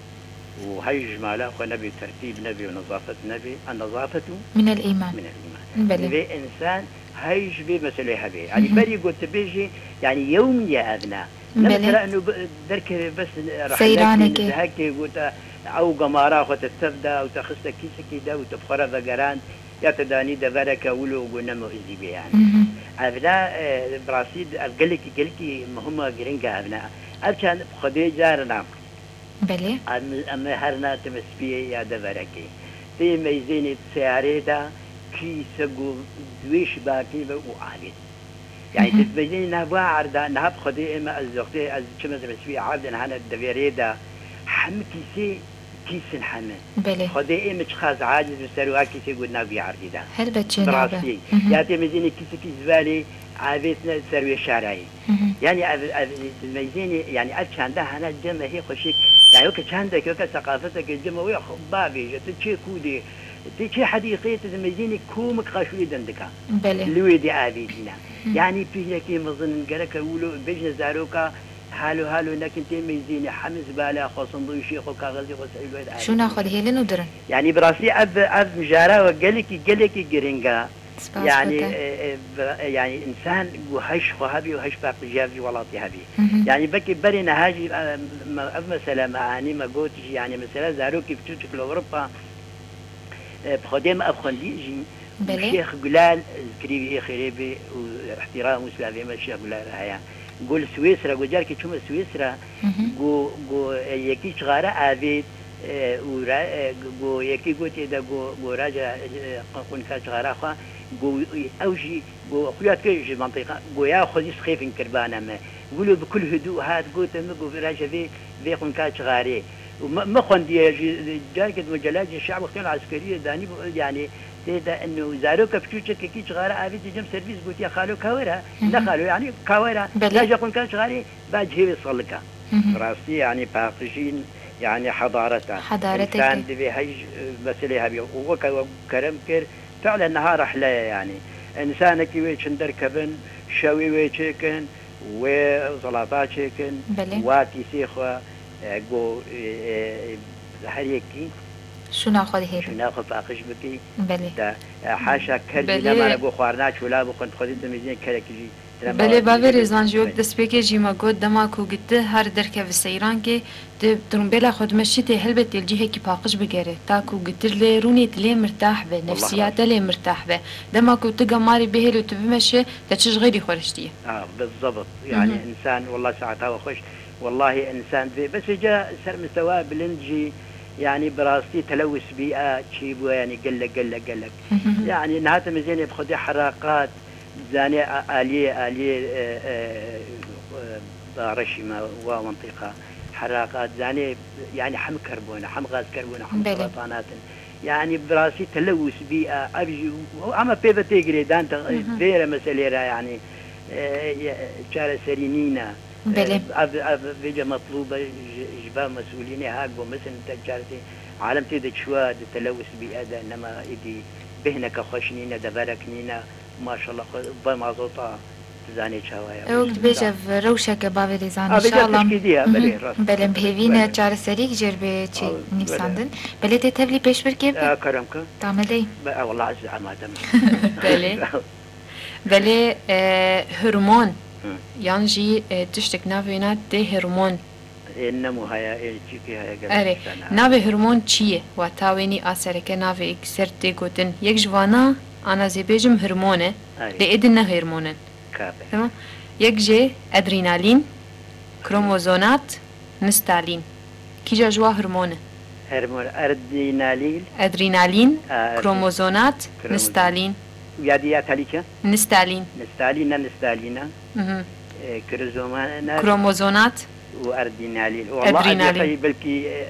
û hey ji mala xwe nebe, tertîb nebe û nezafet nebe, en nezafetu Minel îman. Minel îman. Belê. Divê însan hey ji vê meselê hebe. Yanî Hı hı. berî ku tu bêjî, yanî yewmiye evna. Ne Belê. Mesela eno bi-, derkeve bes rehletê Seyranekê. Nizehekê ku te ew gemara xwe te tev da û te xiste kîsekê de û te bi xwe re vegerand ya te danî devereke wilo ku ne muhizî be yanî. Hı hı. Evna, e, bi rastî ev gelekî, gelekî muhim e, giring e evna. Ev çend bi Xwedê carina. Belê. Em, em ê herna tim spiyê ya deverekê. Tê meyzênê seyarê de kîse ku di wê şibakê ve û avêt. Yanî Hı hı. tu meyzênê niha va erda, niha bi Xwedê ême ez wextê ez çime tim spiyê avdin hene deverê de hem kîsê kîsin heme. Belê. Xwedê ême çiqas aciz bi ser wa kîsê ku nav vî erdî de. Helbet çê Bi nabe. rastî. Hı hı. Ya tê meyzênê kîsikî zivalê avêtine ser wê şarayê. Hı hı. Yanî ev, ev meyzênê, yanî ev çanda hene cem e hê xweşik. Yanî weke çandek, weke seqafetek cem e wê xwe bavêje, tu çê kûdê, tu çê hedîqê, tu di meyzênê komik qaşûrê dendika. Belê. Li wê dê avêtîne. Hı. Yanî pîrekê mezin in, gereke wilo bêjine zaroka, halo halo nekin tê meyzênê, hemiz bala xwe, sindoyîşê xwe, kaxezê xwe serê wê de avêtîne. Şûna xwe dihêlin û dirin. Yanî bi rastî ev, ev mijara we gelekî, gelekî giring e. Spas Yanî, bo te. e, e, bi-, e, yanî însan ku heş xwe hebî û heş paqijiya vî welatî hebî. Hı hı. Yanî belkî berê niha jî, e, me, ev mesele me anî me got jî, yanî mesela zarokî biçûçik li Ewropa, e, bi Xwedê me ev xwendî jî, Belê. Şêx Gulal, zikirî wî ê xêrê bê û îhtîram û silavê me Şêx Gulal re heye. Got li Swêsra, got carkê çûme Swêsra, Hı hı. Got, got, e, yekî çixare avêt, e, û re, e, got yekî gotê de got, got raca, e, qunka çixara xwe, got, ew jî, got, xuya dike ji mentiqa, got ya xwezî sixêfin kirbane me. Wilo bi kul hidû hat gote min, got raca vê, vê qunka çixarê. Û me, me xwendiye jî, carkê di Mucelacê Şe'b Wextiyal Eskeriyê danî, yanî, Tê de ino zaroka piçûçekekî çixare avêtî cem servîs gotiye, "Xalo kawera." Ne xalo, yani kawera. Belê. Naja xwe ka çixarê, ba cihê wê salika. Rastî, yani paqijîn, yani hedareta. Hedaretek. Însan divê hej, e, meselê hebî. Û weke we kerem kir, fi'len niha rehle ye yani. Însanekî wê çin derkevin, şewê wê çêkin, wê zelata çêkin, Belê. Wa kîsê xwe, e, go, e, e, her yekî Şûna xwe dihêlin. Şûna xwe paqij bikî. Belê. De, e, haşa ker jî Belê. Nemane go xwarina çola bixwin, xwedî temizînê kerekî jî. Belê, bavê Rêzan jî wek destpêkê jî me got, dema ku tu her derkevî seyrankê, tu trumbêla xwe dimeşî tê helbet tê li cihekî paqij bigere. Ta ku tu lê rûnê tu lê mirtah be, Wallah nefsiyate razî. Lê mirtah be. Dema ku tu gemarî bihêl û tu bimeşe, te çi ji xêrî xwe riştiye. Ha, بالضبط. Yani Mhm. Însan, wallah saeta we xweş. Wallahî însan divê. Bes ca ser mistewa bilind jî, yani bi rastî telewis bî, a çî bûye, yani gelek, gelek, gelek. Mhm. Yani niha temizînê bi xwedî heraqat, Zanê a-, aliyê, aliyê, e, e, e, Dareşî me wa mintîqa heraqat, zanê, yani hem ker bûne, hem gazker bûne, hem Belê. Seratan hatin. Yani bi rastî telewus bî, e, ev jî, ama pê ve tê girêdan te, Hı hı. Vêre meselê re yani, e, e, çareserî nîne. Belê. E, ev, ev vêce metlûb e ji, ji ber mesûlînê ha go mesin te çaresî alem tê de çiwa di telewus bî e de nema êdî bêhneke xweş nîne, deverek nîne. Maşallah, xwe bi mazota dizanê çawa ye. Ew dibêje ev rewşeke bavê Rêzan, Abi, înşallah. Tişkî diye, belê, Mhm. rast. Belê, bi hêvî ne Belê. Çareserîk jêr bê çi Abi, nivîsandin. Belê. Belê tê tevlî pêşbirkê bi. Ya, kerem ki. Tamedey. Be, e, wallah ez amade me. Belê. Belê, e, hormon. Hı. Yan jî, e, tiştek navê wêna dê hormon. Ê nemo heye, ê çîkê heye, gelek Erê, tiştane heye. Navê hormon çi ye? Wata wênî a sereke navê ser tê gotin. Yek ji vana, ana zê bêjim hormon e. Erê. Lê ê din ne hormon in. Kabe. Tamam. Yek jê adrenalin, kromozonat, nistalin. Kîja ji wa hormon e? Hormon, adrenalin. Adrenalin, A, adrenalin. Kromozonat, Kromozon. Nistalin. Ya di ya talîke? Nistalin. Nistalin, ne nistalin, ha? Mhm. E, krozoma-, ne? Kromozonat. Û adrenalin. Wallah, Adrenalin. Adrenalin belkî, e,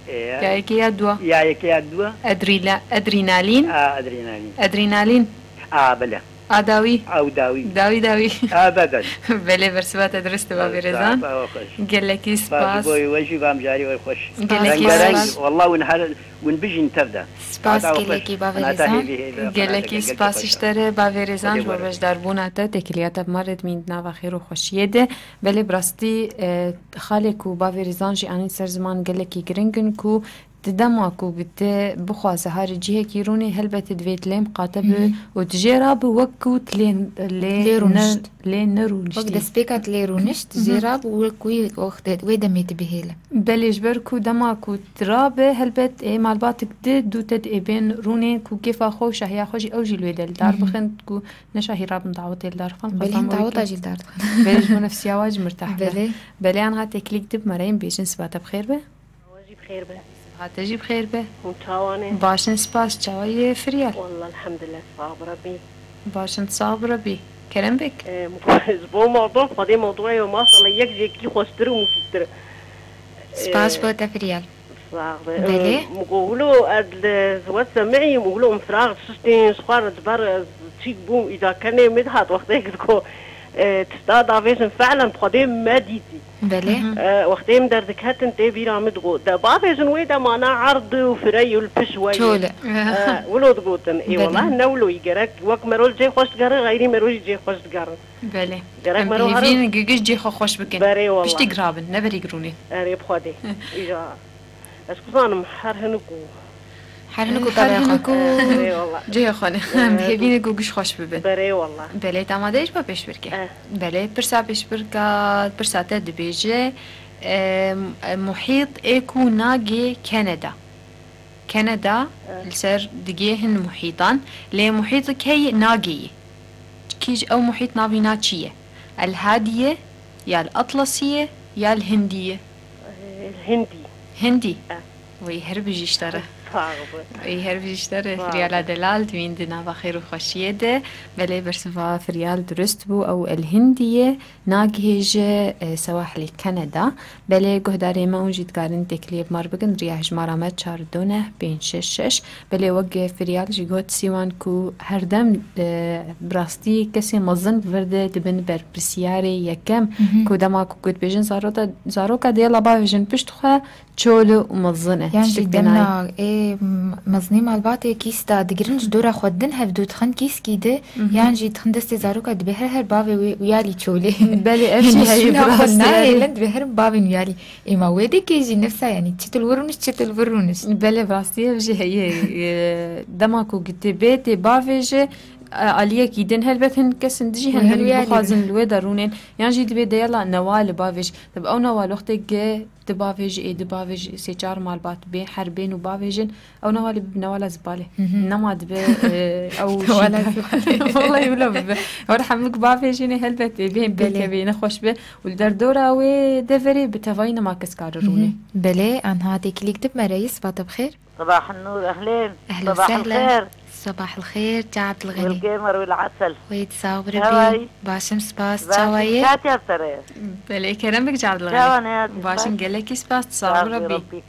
e, e, Ya yekê ya dua. Ya yekê ya dua. Adrila-, adrenalin. A, adrenalin. Adrenalin. A, bile. A dawî. Ew dawî. Dawî, dawî. Ebeden. Belê, bersiva te dirist e, bavê Rêzan. Saeta we xweş. Gelekî Spas spas. Ji bo we jî vam carî we xweş. Gelekî Rengareng, spas. Wallah hûn her Hûn bijîn tev de. Spas gelekî, bavê Rêzan. Gelekî spas ji te re, bavê Rêzan, ji bo beşdarbûna te, têkiliya te bi me re dimîn di nava xêr û xweşiyê de. Belê bi rastî, e, xalê ku bavê Rêzan jî anîn ser ziman gelekî giring in ku di dema ku bi te bixwaze harî cihekî rûnê, helbetî divê tu lê miqate bi Hı hı. Û tu jê rabî wek ku tu lê, lê Lê ne-, rûnişt. Lê nerûniştî. Wek destpêka tu lê rûnişt, Hı hı. Jê rabî wek ku wê wextê, wê demê tu bihêle. Belê, ji ber ku dema ku tu rabe, helbet ê malbatik di dû te diê bên rûnê ku kêfa xwe û şahiya xwe jî ew jî li wê de li dar Hı hı. Bixin, ku ne şahî rabin dawetê li dar bixin, Belê, qasam hin wekî. Daweta jî li dar dixin. Belê, ji bo nefsiya we jî mirtah be. Belê. Belê, an ha têkilîk dib mereyên bêjin, siba te bi xêr be. Awa jî bi xêr be. Siha te jî bi xêr be. Hûn çawan ê? Baş in, spas, çawa yê Firyal? Wallah, elhamdülillah, sax bi Rebbî. Baş in, sax bi Rebbî. Kerem bik. Em, ji bo mewdu, Xwedê mewdûya we maşallah yek ji yekî xweştir û mufîdtir e. Spas Em, bo te Firyal. Sax be. Belê. Em, min got, wilo ez li, ji we semiyîm, wilo em firaq şiştên, ji xwe re diber ez çîk bûm, îda kenê min dihat wextê digot, e, tişta davêjin, fe'len bi Xwedê me dîtî. Belê. Mhm. E, wextê em derdiketin tê bîra min digot, de bavêjin wê demana erd û firey û li piş we yê. Çol e. E, wilo digotin. Ê Belê. Wellah ne wilo yî gerek wek mero li cê xweş digerin, xeyrî mero jî cê xweş digerin. Belê. Gerek Em mero herin. Hêvîn gigiş cê xwe xweş bikin. Berê wallah. Piştî girabin, ne berî girûnê. Erê bi Xwedê. Îja. Ez ku zanim her hinik û Her hinik û Her tabê xwe. Hinik û Eyvallah. Cihê xwe ne. Em Ee, hêvî ne ku giş xweş bibin. Berê wallah. Belê, te amade ji me pêşbirke. Eh. Belê, pirsa pêşbirka, pirsa te dibêje, em, muhît ê ku nagê Keneda. Keneda Eh. Li ser digê hin muhîtan, lê muhît key nagê yî? Kî ji ew muhît navîna çi ye? El Hadî ye, ya El Atlasî ye, ya El Hindî ye? Eh, El Hindî. Hindî? Eh. Wê her bijî ji te re. Sağ ol. Ey her bijî ji te re, Firyala Delal, divîn di nava xêr û xweşiyê de. Belê, bersiva Firyal durust bû, ew el Hindî ye, nagihêje, e, Sewahilê Kanada. Belê, guhdarê me hûn jî dikarin têkiliyê bi mar bikin, riya hejmara me çar du neh pênc şeş şeş. Belê, wek Firyal jî got Sîwan ku herdem, e, bi rastî kesê mezin vir de dibin berpirsiyarê yekem, Mhm. ku dema ku got bêjin zarota-, zaroka dê yala bavêjin pişt xwe, çol û mezin e. Yan jî demna ê m-, mezinê malbatê kîs da digirin ji dora xwe din hevdû dixin kîskî di, Mhm. yan jî dixin destê zaroka dibê her her bavê wê û yalî çolê. Belê, ev jî heye bi rastî. Nayê, lend dibê her bavên wê yalî. Ê ma wê dikê jî nefsa, yanî çitil wirûniş, çitil wirûniş. Belê, bi rastî ev jî heye. E, dema ku gitê bê tê bavêje, e, aliyekî din helbet hin kesin dijî Wê hin hin wê yalî bixwazin bin. Li wê de rûnên. Yan jî dibê de yala newa li bavêj. Tabi ew newa li wextê ge Di bavêj ê, di bavêj sê çar malbat bê, her bên û bavêjin, ew newalê bibe newala zibalê. Mhm. Nema dibe, e, ew Newala şî- zibalê. Wallahî wilo bibe. Ew hemû bavêjin ê helbet ê bê Belê. Pêkevê nexweş be. Û li derdora wê deverê bi tevayî nema kes kare rûnê. Mhm. Belê, anha têkilîk dibme reyis, vate bi xêr. Sabah el-nur, ehlên. Ehlen Sabah sehlen. El-xêr. Sabah el-xêr, Ca Abdulgani. Welgêmer wel-esel. Wê di sax bi Rebî. Çawayî? Başim, spas. Başim, Çawayî? Katiya sere. Belê, kerem bik Ca Abdulgani. Çawa ne ya, Başim, baş? Gelekî spas, di sax bi Rebî. Rebî.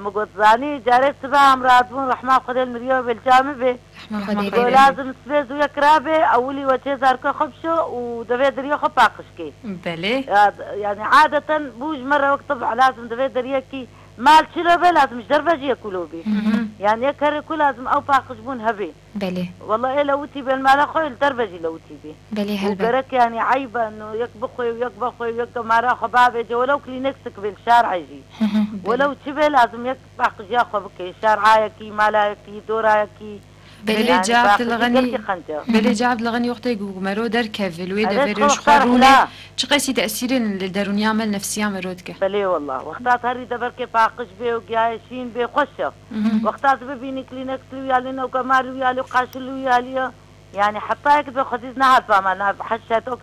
Min got zanî, carê sibe em radibûn, rehma Xwedê li miriyo bê li ca min bê. Rehma Rehma Xwedê Xwedê. Got lê. Lazim sibê zû yek rabe, ewilî we çê zarokê xwe bişo û devê deriyê xwe paqij kê. Belê. Ya, yani adeten bû ji me re wek tib lazim devê deriyekî Mal çilo be lazim ji derve jî yek wilo bê. Mhm. Yani yek herê ku lazim ew paqijbûn hebê. Belê. Wela ê lewitî bê li mala xwe, li derve jî lewitî bê. Belê, û helbet. Gerek yani eyb e, no yek bixwe û yek vexwe û yek mala xwe bavêje, welew klîneksik bê li şarê jî. Hı hı. Welew çi bê lazim yek paqijiya xwe bike, şarayekî, malayekî, dorayekî. Belê. Belê, yani, Ca Abdulganî, gelkî qenc e. Belê, Ca Abdulganî, wextê ku mero derkeve, li wê deverê ji xwe rûne, çi qasî tesîrên li derûniya me, li nefsiya mero dike? Belê, wallah. Wexta herî deverkê paqij bê û giyayê şîn bê, xweş e. Mhm. Wexta tu bibînî klînek li wî alî ne û gemar li wî alî û qaşil li wî alî ye. Yani, heta yek dibe xwezîz nehat ba me, nav heşe tok,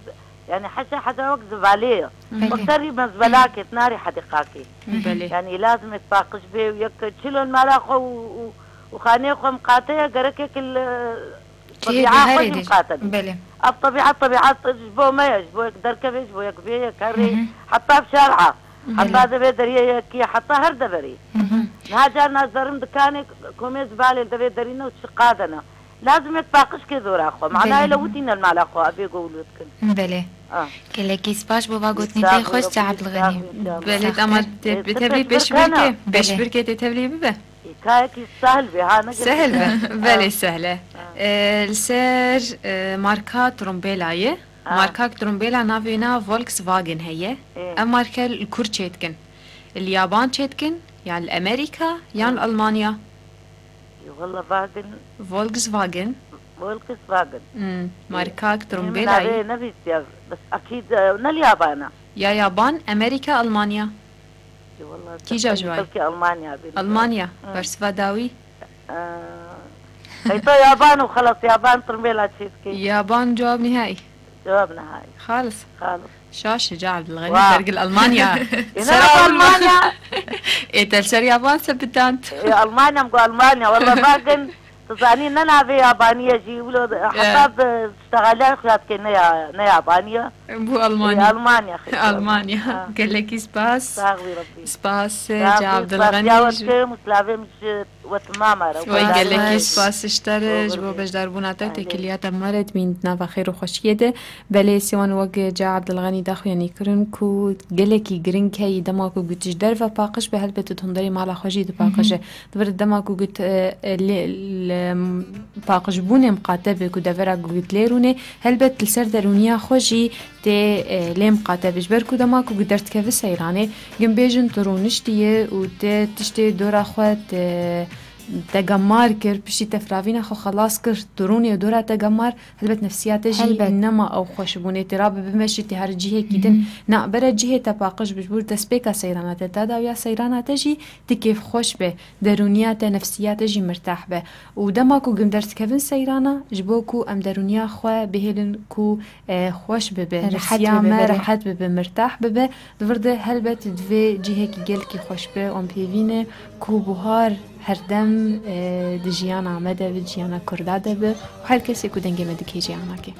yani, heşe heta wek zivalê ye. Belê. Wexta rî me zivelakê, tu narî hediqakê. Belê. Yani, lazim yek paqij bê û yek çilon mala xwe û, û, û xaneyê xwe miqate ye, gerek yek li Çi tebiya xwe herê jî de. Miqate be. Belê. Ev tebiat, tebiat ji bo me ye, ji bo yek derkevê, ji bo yek bê, yek herê, Hı hı. Heta bi şer'a, Belê. Heta devê deriyê yekî, heta her deverê. Hı hı. Niha carna zerim dikanê komê zibalê devê derî ne û çi qade ne. Lazim yek paqij kê zora xwe. Manayê Belê. Le witîne li mala xwe, evê go wilo dikin. Belê. Ah. Gelekî spas bo va gotinê te xweş, Ca Abdulganî. Belê, ama te, te, te, te, te, pêşbirkê, pêşbirkê te tevlî bibe. Hikayekî sehil be, ha, ne Sehil be. Belê, sehle. Ha. E, li ser, e, marka trombêla ye. Ha. Marka trombêla navê na Volkswagen heye. Ê. Ev marke li kur çêdikin? Li Yaban çêdikin, yan li Amerika, yan li Almanya? Ê, walla Wagen. Volkswagen. Volkswagen. Hmm, marka trombêla ye. Navê nevîsiya, bes akîd, e, ne li Yabana. Ya Yaban, Amerika, Almanya. Ê, walla Kîja ji wan? Belkî Almanya bê. Almanya, Hı. Bersiva dawî. Ee, Qeyto Yaban û xelas, Yaban tirmêla çê dikê. Yaban cewab nihayî. Cewab nihayî. Xalis. Xalis. Şaş e, Ca Abdulganî, Wa. Sergil Almanya. Ê, ne Ser Almanya. Ê, te li ser Yaban sepitand. Ê, Almanya, min got Almanya. Walla bakin, tu zanî ne navê Yabanî ye jî, wilo, heta bi ştexaliya xuya dikê ne ya, ne Yabanî ye. Bu Almanya. Ê, Almanya, xeyr. Almanya. Ha. Gelekî spas. Sağ ol, Rabbi. Spas, Sağ ol, Ca Abdulganî. Spas, ya we dikim û silavê min ji we timam e, Rabbi. Gelekî spas ji te re, ji bo beşdarbûna te û têkiliya te me re, dimîn di nava xêr û xweşiyê de. Belê, Sîwan, wek Ca Abdulganî daxuyanî kirin ku gelekî giring heye, dema ku got ji derve paqij be, helbet di hundirê mala xwe jî dipaqije. Hı hı. Di vir dema ku got, e, e, lê, lê, paqijbûnê miqate be ku devera ku got lê rûnê, helbet li ser derûniya xwe jî tê, e, lê miqate be. Ji ber ku dema ku derdikevî seyranê, gim bêjin tu rûniştiye û te tiştê dora xwe te, te gemar kir, piştî te firavîna xwe xelas kir, tu rûnê dora te gemar, helbet nefsiya te jî Helbet. Nema ew xweşbûnê, tê rabe bimeşî tê her cihekî din. Mhm. Na, bere cihê te paqij bi, ji bo destpêka seyrana te, ta dawiya seyrana te jî tu kêfxweş be, derûniya te, nefsiya te jî mirtah be. Û dema ku gim derdikevin seyrana, ji bo ku em derûniya xwe bihêlin ku, e, xweş bibe, Rehet nefsiya bibe, me belê. Rehet bibe, mirtah bibe, di vir de helbet divê cihekî gelkî xweş be, wan pêvî ne ku buhar Herdem, e, di jiyana me de bi, jiyana Kurda de bi û her kesê ku dengê me dikê jiyana ke.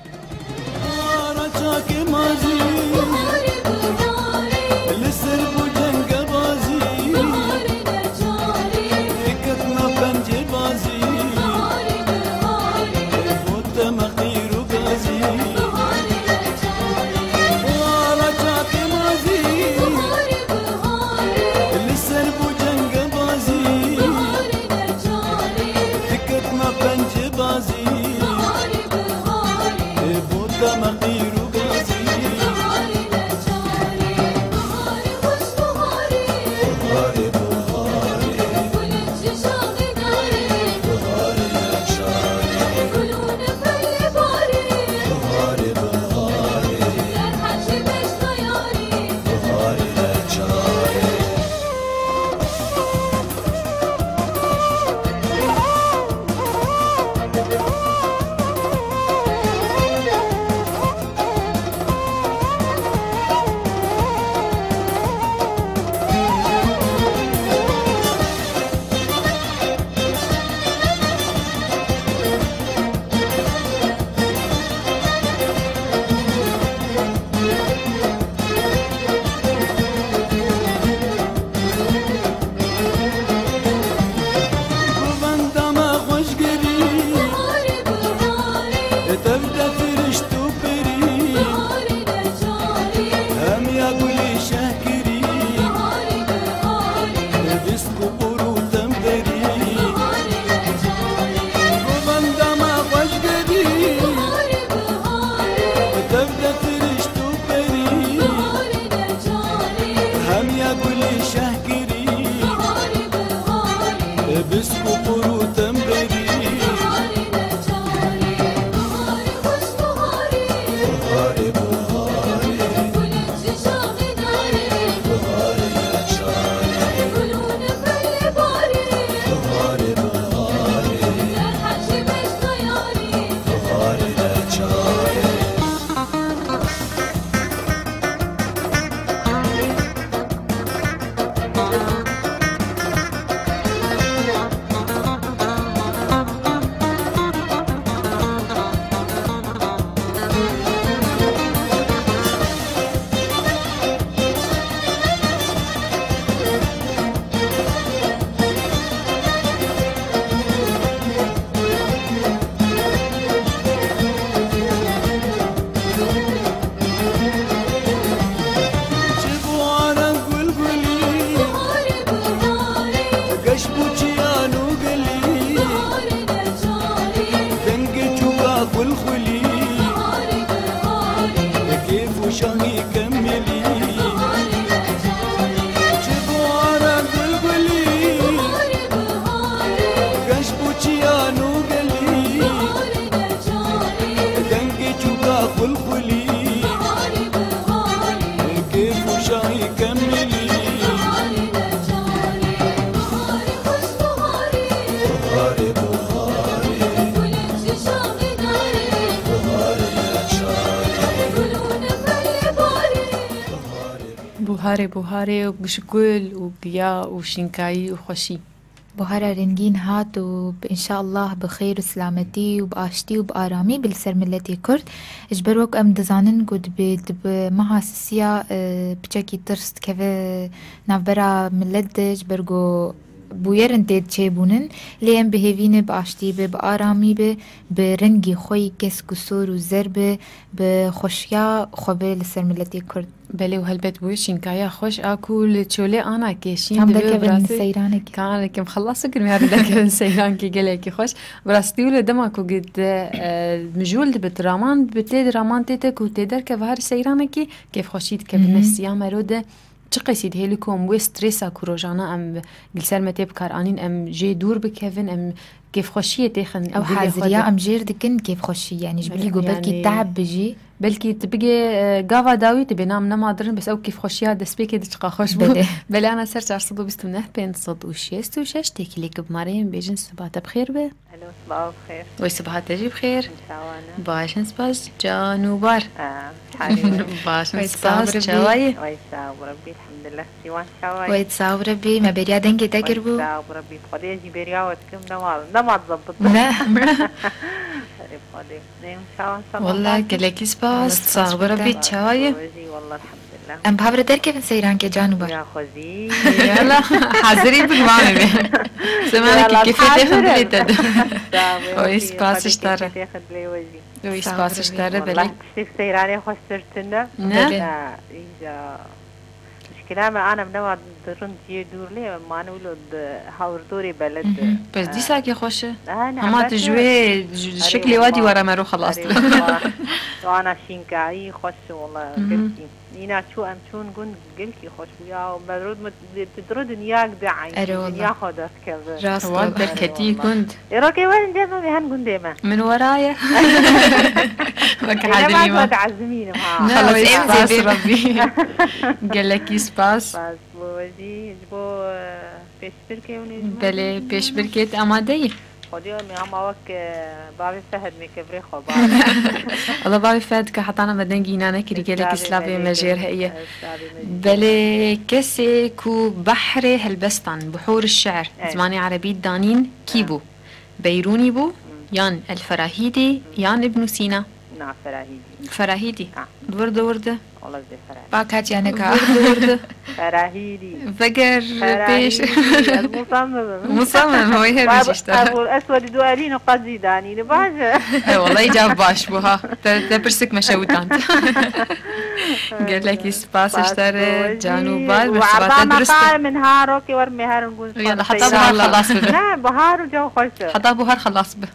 Buharê buharê û ji gul û giya û şînkayî û xweşî. Buhara rengîn hat û bi, înşallah bi xêr û silametî û bi aştî û bi aramî bi li ser miletê Kurd. Ji ber wek em dizanin ku dibe, dibe meha sisiya, e, piçekî tirs dikeve navbera milet de, ji ber ku bûyerin tê çêbûnin. Lê em bi hêvî ne bi aştî be, bi aramî be, bi rengî xwe yî kesk û sor û zer be, bi xweşiya xwe be li ser miletê Kurd. Belê û helbet bûye şînkaya xweş a ku li çolê ana ke şîn Tam dibe derkevin bi rastî seyranekê. Ka anikim xelas bikim, ya derkevin seyrankê gelekî xweş. Bi rastî û li dema ku gid, e, mijûl dibe, raman dibe, tê de raman tê te ku tê derkeve her seyranekî kêfxweşî dikeve. Hı hı. Nefsiya mero de çi qesî dihêli ku em wê stresa ku rojana em li ser me tê bikaranîn, em jê dûr bikevin, em kêfxweşiyê têxin Ew dilê xwe haziriya de. Em jêr dikin kêfxweşî, yanî ji bilî ku belkî Yani teeb bijî. Belkî tu bigê, e, gava dawî tu bê nam nema dirin, bes ew kêfxweşiya destpêkê de çiqa xweş bû. Belê. Belê ana ser çar sed û bîst û neh pênc sed û şêst û şeş têkilî ku bi me re yên bêjin siba te bi xêr be. Alo, sibaha bi xêr. Wey sibaha te jî bi xêr. Çawa ne? Baş in spas, can û bar. Aa, halî we? Baş in spas, çawa yî? Wey sağ ol Rebî, elhamdulillah. Sîwan çawa yî? Wey sağ ol Rebî, me bêriya dengê te kiribû. Wey sağ ol Rebî, Xwedê jî bêriya we dikim, nema, nema dizebit. Ne. Erê Xwedê. Neyim, çawa, çawa. Walla gelekî spas, sağ ol Rebî, çawa yî? Walla elhamdulillah. Em bi hev re derkevin seyrankê can û bar. Ya xwezî. Yala, hazirî bin, wan ebe. Semanekî kefê te hazir dilê te de. Oy, spas ji te re. Oy, spas ji te re, belê. Tiştê seyranê xweştir tune. Ne? Belê. Ya, îja. Muşkila me ana nema dirin ciyê dûr lê, mane wilo di hawirdorê beled. Bes dîsa kê xweş e. Hema tu ji wê, ji şeklê wa dîwara me ro xelas dibe. Ana şînkayî xweş e wala, gelkî. Nîna çû, em çûn gund, gelkî xweş bû ya. Me rû, tu diro dinyayek de eyn. Erê wala. Dinya xwe derkeve. Rast wala. Derketî gund. Ê rokê werin cem em ê hen gundê me. Min weraye. Wek hadimî me. Wek ezimînim ha. Ne, xelas, em spas zêbê. Rebî. Gelekî spas. Spas bo we jî, ji bo, e, pêşbirkê hûn ê ji me. Belê, pêşbirkê te amade yî? Xwedî em ê hema wek, e, bavê Fehd me kevirê xwe ba. Allah bavê Fehd ke hetana me dengî îna nekirî, gelekî slavê me jêr heye. Belê, kesê ku behrê helbestan, buhûr şi'r, zimanê erebî danîn kî bû? Beyrûnî bû, yan El Ferahîdî, yan Îbnû Sîna? Na, Ferahîdî. Ferahîdî. Ha. Wirdi wirdi. Wala zê Ferahîdî. Ba kaç yani ka? Wirdi wirdi. Ferahîdî. Veger pêş. Ferahîdî. Ez musamim im. Musamim, hoy her bijî işte. Ebu Eswedî du elî nuqat zî danîne, baş e. E, wala îca baş bû ha. Te, te pirsik me şewitand. Gelekî spas ji te re, can û bar, me sibate durust. Min ha rokê wer me herin gund. Yala, heta bihar xelas bibe. Ne, bihar û caw xweş e. Heta bihar xelas bibe.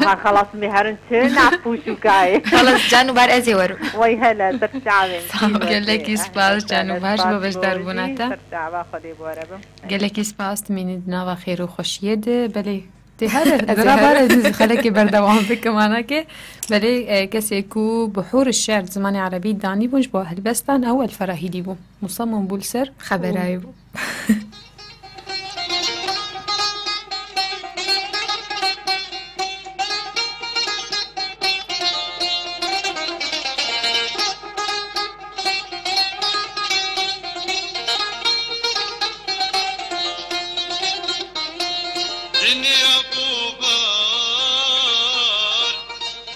Bihar xelas me herin çi nav pûşûkayê. Xelas, can û bar ez ê werim. Wey hele, ser çavê. Sağ ol. Gelekî spas, can û bar ji bo beşdarbûna te. Ser çava Xwedê bi we re bim. Gelekî spas, dimînî di nava xêr û xweşiyê de. Belê. Tê here, ez ê here. Xelekê berdewam bikim, anake. Belê, e, kesê ku buhûr şi'r zimanê erebî danîbûn ji bo helbestan, ew El Ferahîdî bû. Musamim bû li ser. Xeberayê bû. Dinya bû bar,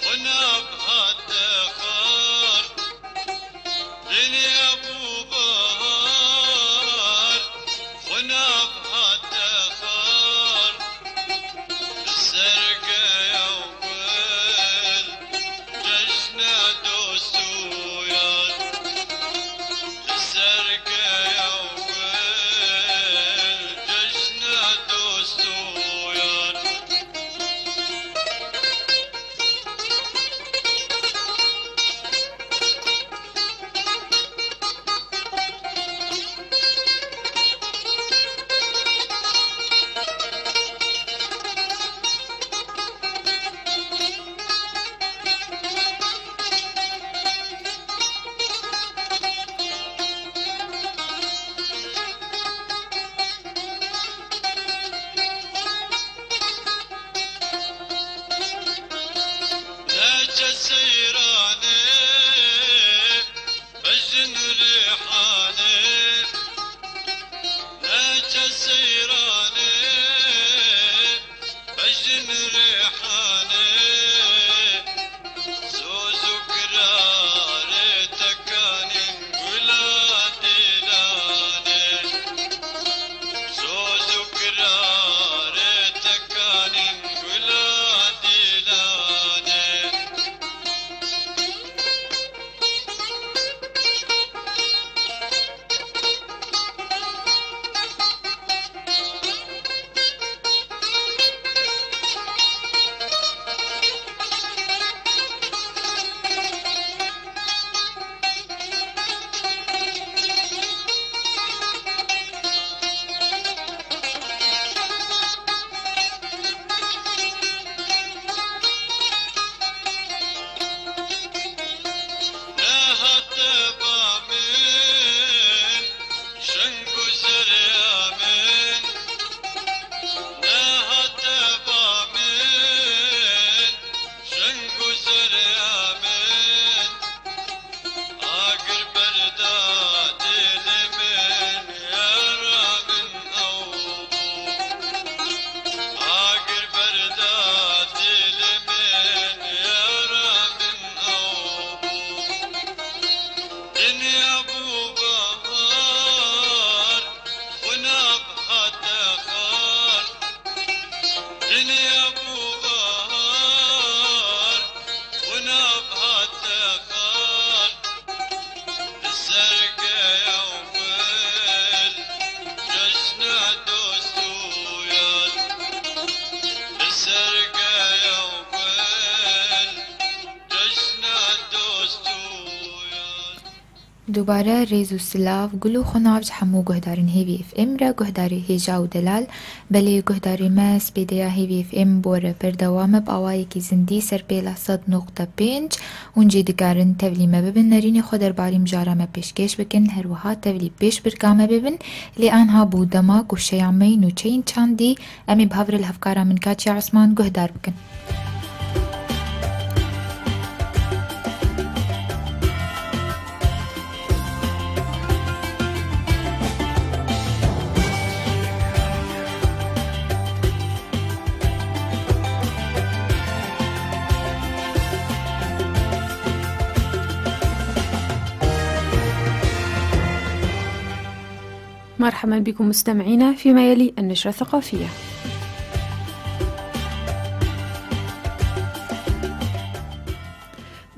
xwe nav hate xar. Dinya bû bar, xwe Dubare rêz û silav, gul û xunav ji hemû guhdarên Hêvî F M re, guhdarê hêja û delal. Belê guhdarê me, spêdeya Hêvî F M bo re berdewam e, bi awayekî zindî ser pêla sed noqte pênc. Hûn jî dikarin tevlî me bibin, nerînê xwe derbarî mijara me pêşkêş bikin, her wiha tevlî pêşbirka me bibin. Lê anha bû dema ku şeya me yî nûçeyên çandî, em ê bi hev re li hevkara min Katya Osman guhdar bikin. مرحبا بكم مستمعينا فيما يلي النشرة الثقافية.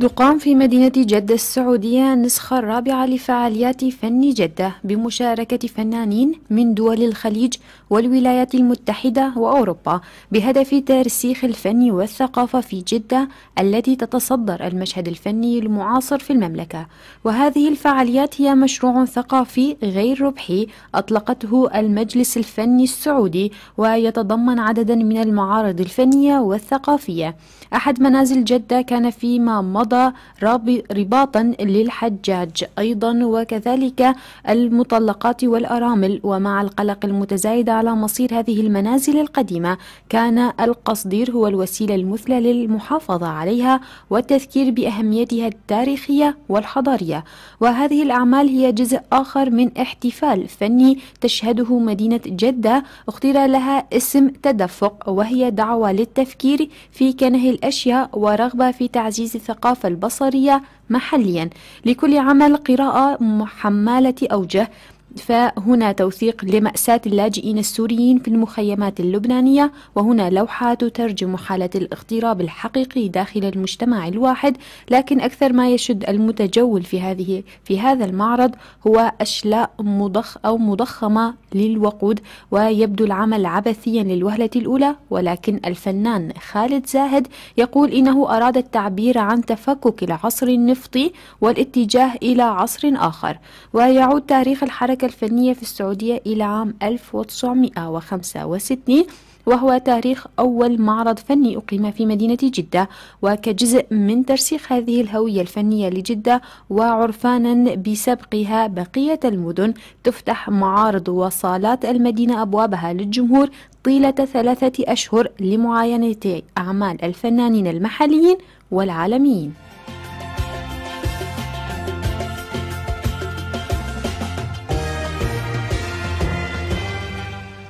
تقام في مدينة جدة السعودية النسخة الرابعة لفعاليات فن جدة بمشاركة فنانين من دول الخليج والولايات المتحدة وأوروبا، بهدف ترسيخ الفن والثقافة في جدة التي تتصدر المشهد الفني المعاصر في المملكة. وهذه الفعاليات هي مشروع ثقافي غير ربحي أطلقته المجلس الفني السعودي، ويتضمن عددا من المعارض الفنية والثقافية. أحد منازل جدة كان فيما مضى راب-، رباطا للحجاج أيضا، وكذلك المطلقات والأرامل. ومع القلق المتزايد على مصير هذه المنازل القديمة، كان القصدير هو الوسيلة المثلى للمحافظة عليها والتذكير بأهميتها التاريخية والحضارية. وهذه الأعمال هي جزء آخر من احتفال فني تشهده مدينة جدة، اختير لها اسم تدفق، وهي دعوة للتفكير في كنه الأشياء ورغبة في تعزيز الثقافة البصرية محليا. لكل عمل قراءة محملة أوجه، فهنا توثيق لمأساة اللاجئين السوريين في المخيمات اللبنانية، وهنا لوحة تترجم حالة الاغتراب الحقيقي داخل المجتمع الواحد. لكن أكثر ما يشد المتجول في هذه، في هذا المعرض هو أشلاء مضخ-، أو مضخمة للوقود، ويبدو العمل عبثيا للوهلة الأولى، ولكن الفنان خالد زاهد يقول إنه أراد التعبير عن تفكك العصر النفطي والاتجاه إلى عصر آخر. ويعود تاريخ الحركة الفنية في السعودية إلى عام ألف وتسعمائة وخمسة وستين، وهو تاريخ أول معرض فني أقيم في مدينة جدة، وكجزء من ترسيخ هذه الهوية الفنية لجدة وعرفانا بسبقها بقية المدن، تفتح معارض وصالات المدينة أبوابها للجمهور طيلة ثلاثة أشهر لمعاينة أعمال الفنانين المحليين والعالميين.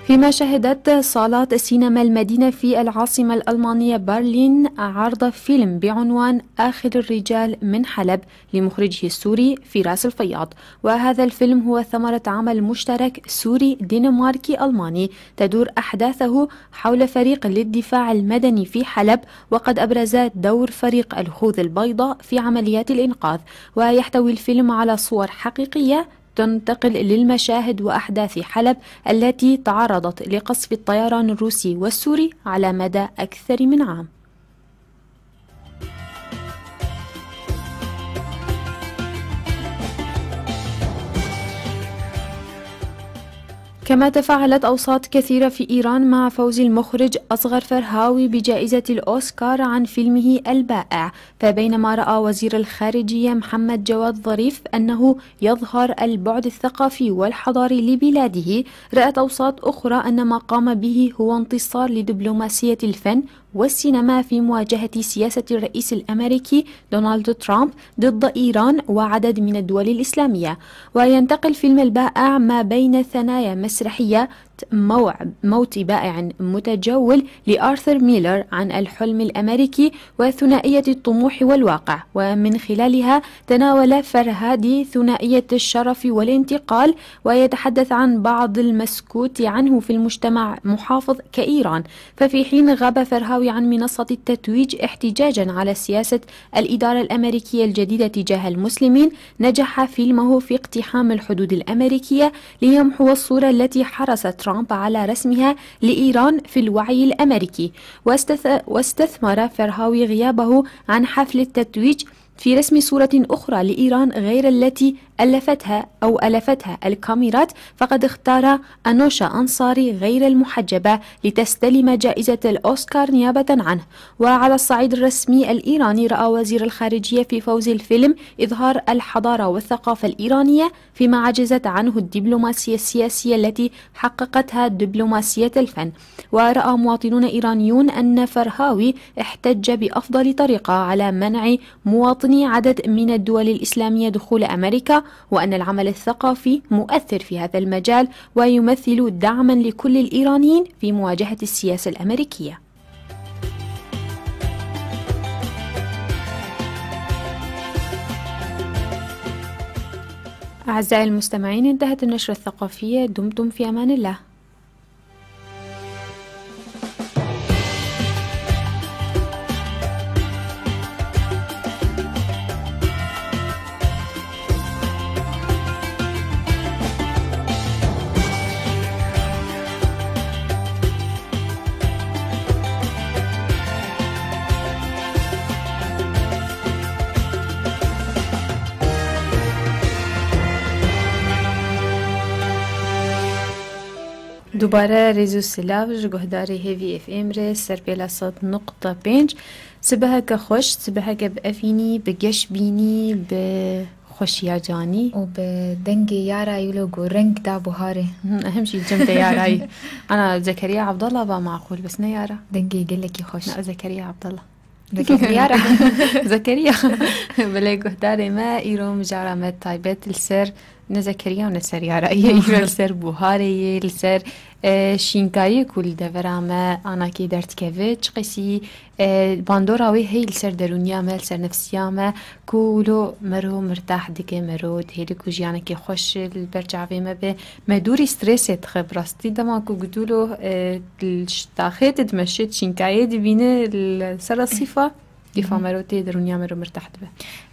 فيما شهدت صالات سينما المدينة في العاصمة الألمانية برلين عرض فيلم بعنوان آخر الرجال من حلب لمخرجه السوري فراس الفياض. وهذا الفيلم هو ثمرة عمل مشترك سوري دنماركي ألماني، تدور أحداثه حول فريق للدفاع المدني في حلب، وقد أبرز دور فريق الخوذ البيضاء في عمليات الإنقاذ. ويحتوي الفيلم على صور حقيقية تنتقل للمشاهد وأحداث حلب التي تعرضت لقصف الطيران الروسي والسوري على مدى أكثر من عام. كما تفاعلت أوساط كثيرة في إيران مع فوز المخرج أصغر فرهاوي بجائزة الأوسكار عن فيلمه البائع، فبينما رأى وزير الخارجية محمد جواد ظريف أنه يظهر البعد الثقافي والحضاري لبلاده، رأت أوساط أخرى أن ما قام به هو انتصار لدبلوماسية الفن والسينما في مواجهة سياسة الرئيس الأمريكي دونالد ترامب ضد إيران وعدد من الدول الإسلامية. وينتقل فيلم البائع ما بين ثنايا مسرحية مو-، موت بائع متجول لآرثر ميلر عن الحلم الأمريكي وثنائية الطموح والواقع، ومن خلالها تناول فرهادي ثنائية الشرف والانتقال، ويتحدث عن بعض المسكوت عنه في المجتمع محافظ كإيران. ففي حين غاب فرهاوي عن منصة التتويج احتجاجا على سياسة الإدارة الأمريكية الجديدة تجاه المسلمين، نجح فيلمه في اقتحام الحدود الأمريكية ليمحو الصورة التي حرص ترامب على رسمها لإيران في الوعي الأمريكي. واستث-، واستثمر فرهاوي غيابه عن حفل التتويج في رسم صورة أخرى لإيران غير التي ألفتها أو ألفتها الكاميرات، فقد اختار أنوشا أنصاري غير المحجبة لتستلم جائزة الأوسكار نيابة عنه. وعلى الصعيد الرسمي الإيراني، رأى وزير الخارجية في فوز الفيلم إظهار الحضارة والثقافة الإيرانية فيما عجزت عنه الدبلوماسية السياسية التي حققتها دبلوماسية الفن. ورأى مواطنون إيرانيون أن فرهاوي احتج بأفضل طريقة على منع مواطني عدد من الدول الإسلامية دخول أمريكا، وأن العمل الثقافي مؤثر في هذا المجال ويمثل دعما لكل الإيرانيين في مواجهة السياسة الأمريكية. أعزائي المستمعين، انتهت النشرة الثقافية، دمتم في أمان الله. Dubare rêz û silav ji guhdarê Hêvî F M re ser pêla sed nokta pênc. Sibeheke xweş, sibeheke bi evînî, bi geş bînî, bi xweşiya canî. Û bi dengê yarayî wilo ku reng da buharê. Hı, hem jî cem de yarayî. Ana Zekeriya Abdallah ba maqûl, bes ne yara. Dengê gelekî xweş. Na, Zekeriya Abdallah. Zekeriya ra. Zekeriya. Belê guhdarê me, îro mijara me taybet li ser ne Zekeriya û ne ser yarayê. Îro li ser buharê yê, li ser, e, şînkayê ku li devera me anakê derdikeve, çiqasî, e, bandora wê heye li ser derûniya me, li ser nefsiya me, ku wilo mero mirtah dike, mero dihêle ku jiyanekê xweş li ber çavê me be. Me dûrî stresê dixe, bi rastî dema ku gotûlo, e, li ş-, taxê te dimeşe, şînkayê dibîne li ser resîfa, kêfa mero tê, derûniya mero mirtah dibe.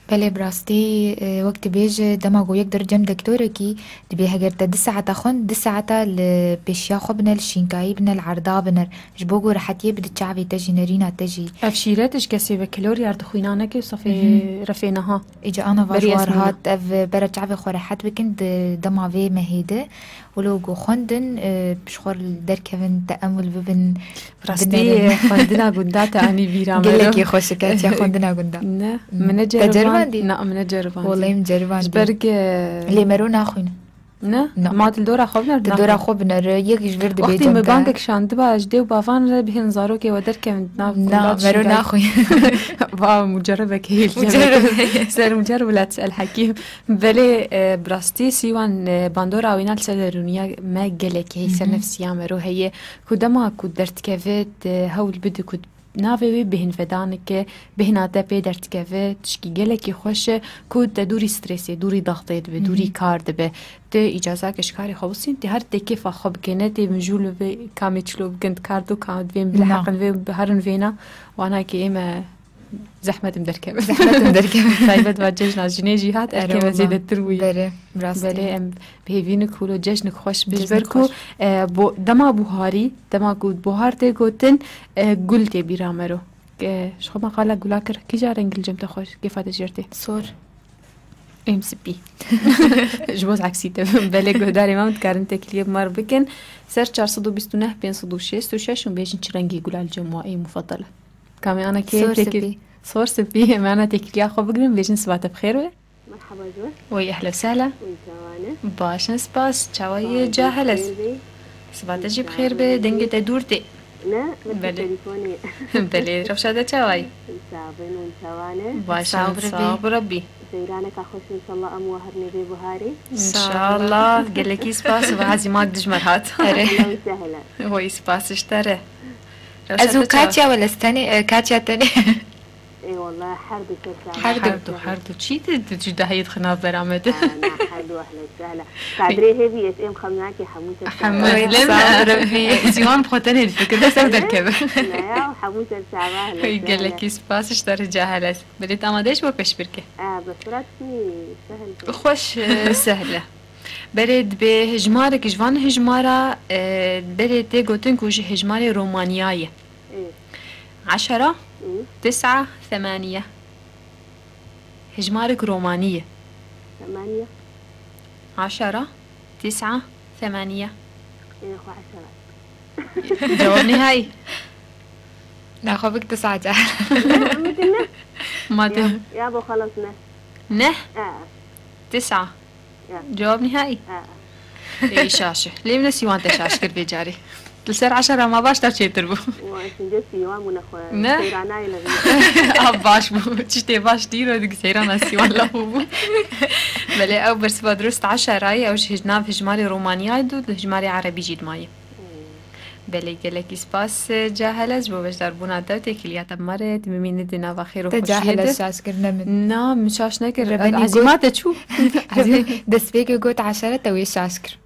Belê, bi rastî, e, wek dibêje, dema ku yek der cem dektorekî, dibê heger te du saeta xwend, du saeta li pêşiya xwe bine, li şînkayî bine, li erda bine. Ji bo ku rehetiyê bide çavê te jî, nerîna te jî. Ev şîret ji kesê be, kaloriyar dixwînaneke û safê refê niha. Îca ana va ji war hat, ev bera çavê xwe rehet bikin di dema vê mehê de. Wilo ku xwendin, e, ji xwe li derkevin, teemul bibin. Rastî, binerin. Xwendina gunda te anî bîra me. Gelekî xweş e, ketiya xwendina gunda. Ne, min neceriband. Te ceribandî? Na, min neceribandî. Wele min ceribandî. Ji ber ke lê mero naxwîne. Ne? Na. Ma tu li dora xwe binêr, tu dora xwe binêr, yek ji vir dibê. Wextê me bangek şandiba, ji dê û bavan re bihên zarokê we derkevin nav. Na, mero naxwî. Va mucerrebek heyl. Mucerreb. Ser mucerreb la tesel Hekîm. Belê, e, bi rastî Sîwan, e, bandora wîna li ser derûniya me gelek heye, ser nefsiya me ro heye. Ku dema ku derdikeve, tu hewl bide ku navê wê bêhnvedaneke, bêhna te pê derdikeve, tişkî gelekî xweş e, ku te dûrî stresê, dûrî daxtê dibe, dûrî kar dibe. Tu îcazake ji karê xwe bisîn, tê her tê kêfa xwe bike, ne tê mijûl bibe, kamê çilo bikin, kar do, kam divên bileheqin, vê biherin vêna, wana ki ê me zehmet im derkeve. Zehmet im derkeve. Taybet va cejna jinê jî hat, erkê me zêdetir bûye. Belê, bi rastî. Belê, em bi hêvî nik hûlo cejnik xweş bi. Cejnik xweş. Ji ber ku, e, bo-, dema buharî, dema ku buhar tê gotin, e, gul tê bîra me ro. E, ji xwe me qala gula kir, kîja rengî li cem te xweş, kêfa te jêr tê? Sor. Êm sipî. Ji bo eksî te. Belê guhdarê me, em dikarin têkiliyê bi me re bikin. Ser çar sed û bîst û neh pênc sed û şêst û şeş û bêjin çi rengî gula li cem we ê mufedel e. Kamê ana kê têkil-, sor sipî. Sor sipî. Em ana têkiliya xwe bigirin, bêjin siba te bi xêr be. Merhaba ji we. Wey, ehla sehla. Wey, çawane. Baş in, spas. Çawa yê cahel ez? Siba te jî bi xêr be, dengê te dûr tê. Ne, min telefonê. Belê, rewşa te çawa ye? Sax bin, hûn çawane? Baş in, sax bi Rebbî. Seyraneka xweş, înşallah em wa herinê vê buharê. Înşallah, gelekî spas, bi ezî mak dijmer hat. Erê. Ehla û sehla. Wey, spas ji te re. Ez û Katya wele tenê, e, Katya tenê. Ê, wele her du ser çava. Her du, her du. Çî tu, tu cudahiyê dixî navbera me de? Na, na, her du ehla sehla. Kadrê hêvî ez êm xem nake hemû ser çava. Hemû. Sağ ol, Rebbî. Sîwan bi xwe tenê difikir, bes ev derkeve. Ne ya, hemû ser çava, ehla sehla. Gelekî spas, ji te re cahel ez. Belê tu amade ji bo pêşbirkê? E, bi firat kî sehil be. Xweş, e, sehl e. Belê dibê hejmarek ji van hejmara, e, belê tê gotin ku ji hejmarê Romanya ye. Ê. Eşera, tis'a, themaniye. Hejmarek romanî ye. Semaniye. Eşara, tis'a, semaniye. Ê, xwe eşara. Cewab nihayî. Naxwe bik tu saete. Min ne. Ma tu. Ya, ya bo xelas ne. Neh? E. Tis'a. Ya. Cewab nihayî. E. Ê, şaş e. Lê min sîwan te şaş kir vê carê. Li ser eşara ma baş te çêtir bû. Wa, ez ince sîwan bûne xwe. Ne? Seyranayê li vê. Ah, baş bû. Tiştê baş dîro di seyrana sîwan law bû. Belê, ew bersiva dirust eşara ye, ew ji hij-, nav hejmarê romaniyayê du, di hejmarê erebî jî dimayê. Belê, gelekî spas, Cahele, ji bo beşdarbûna te û têkiliya te bi me re. Dimimîne di nava xêr û Te xweşiyê Cahele de. Şaş kir, ne min. Na, min şaş nekir. Rebenî Ezîma got te çû. Ezî-, destpêkê got eşara, te wê şaş kir.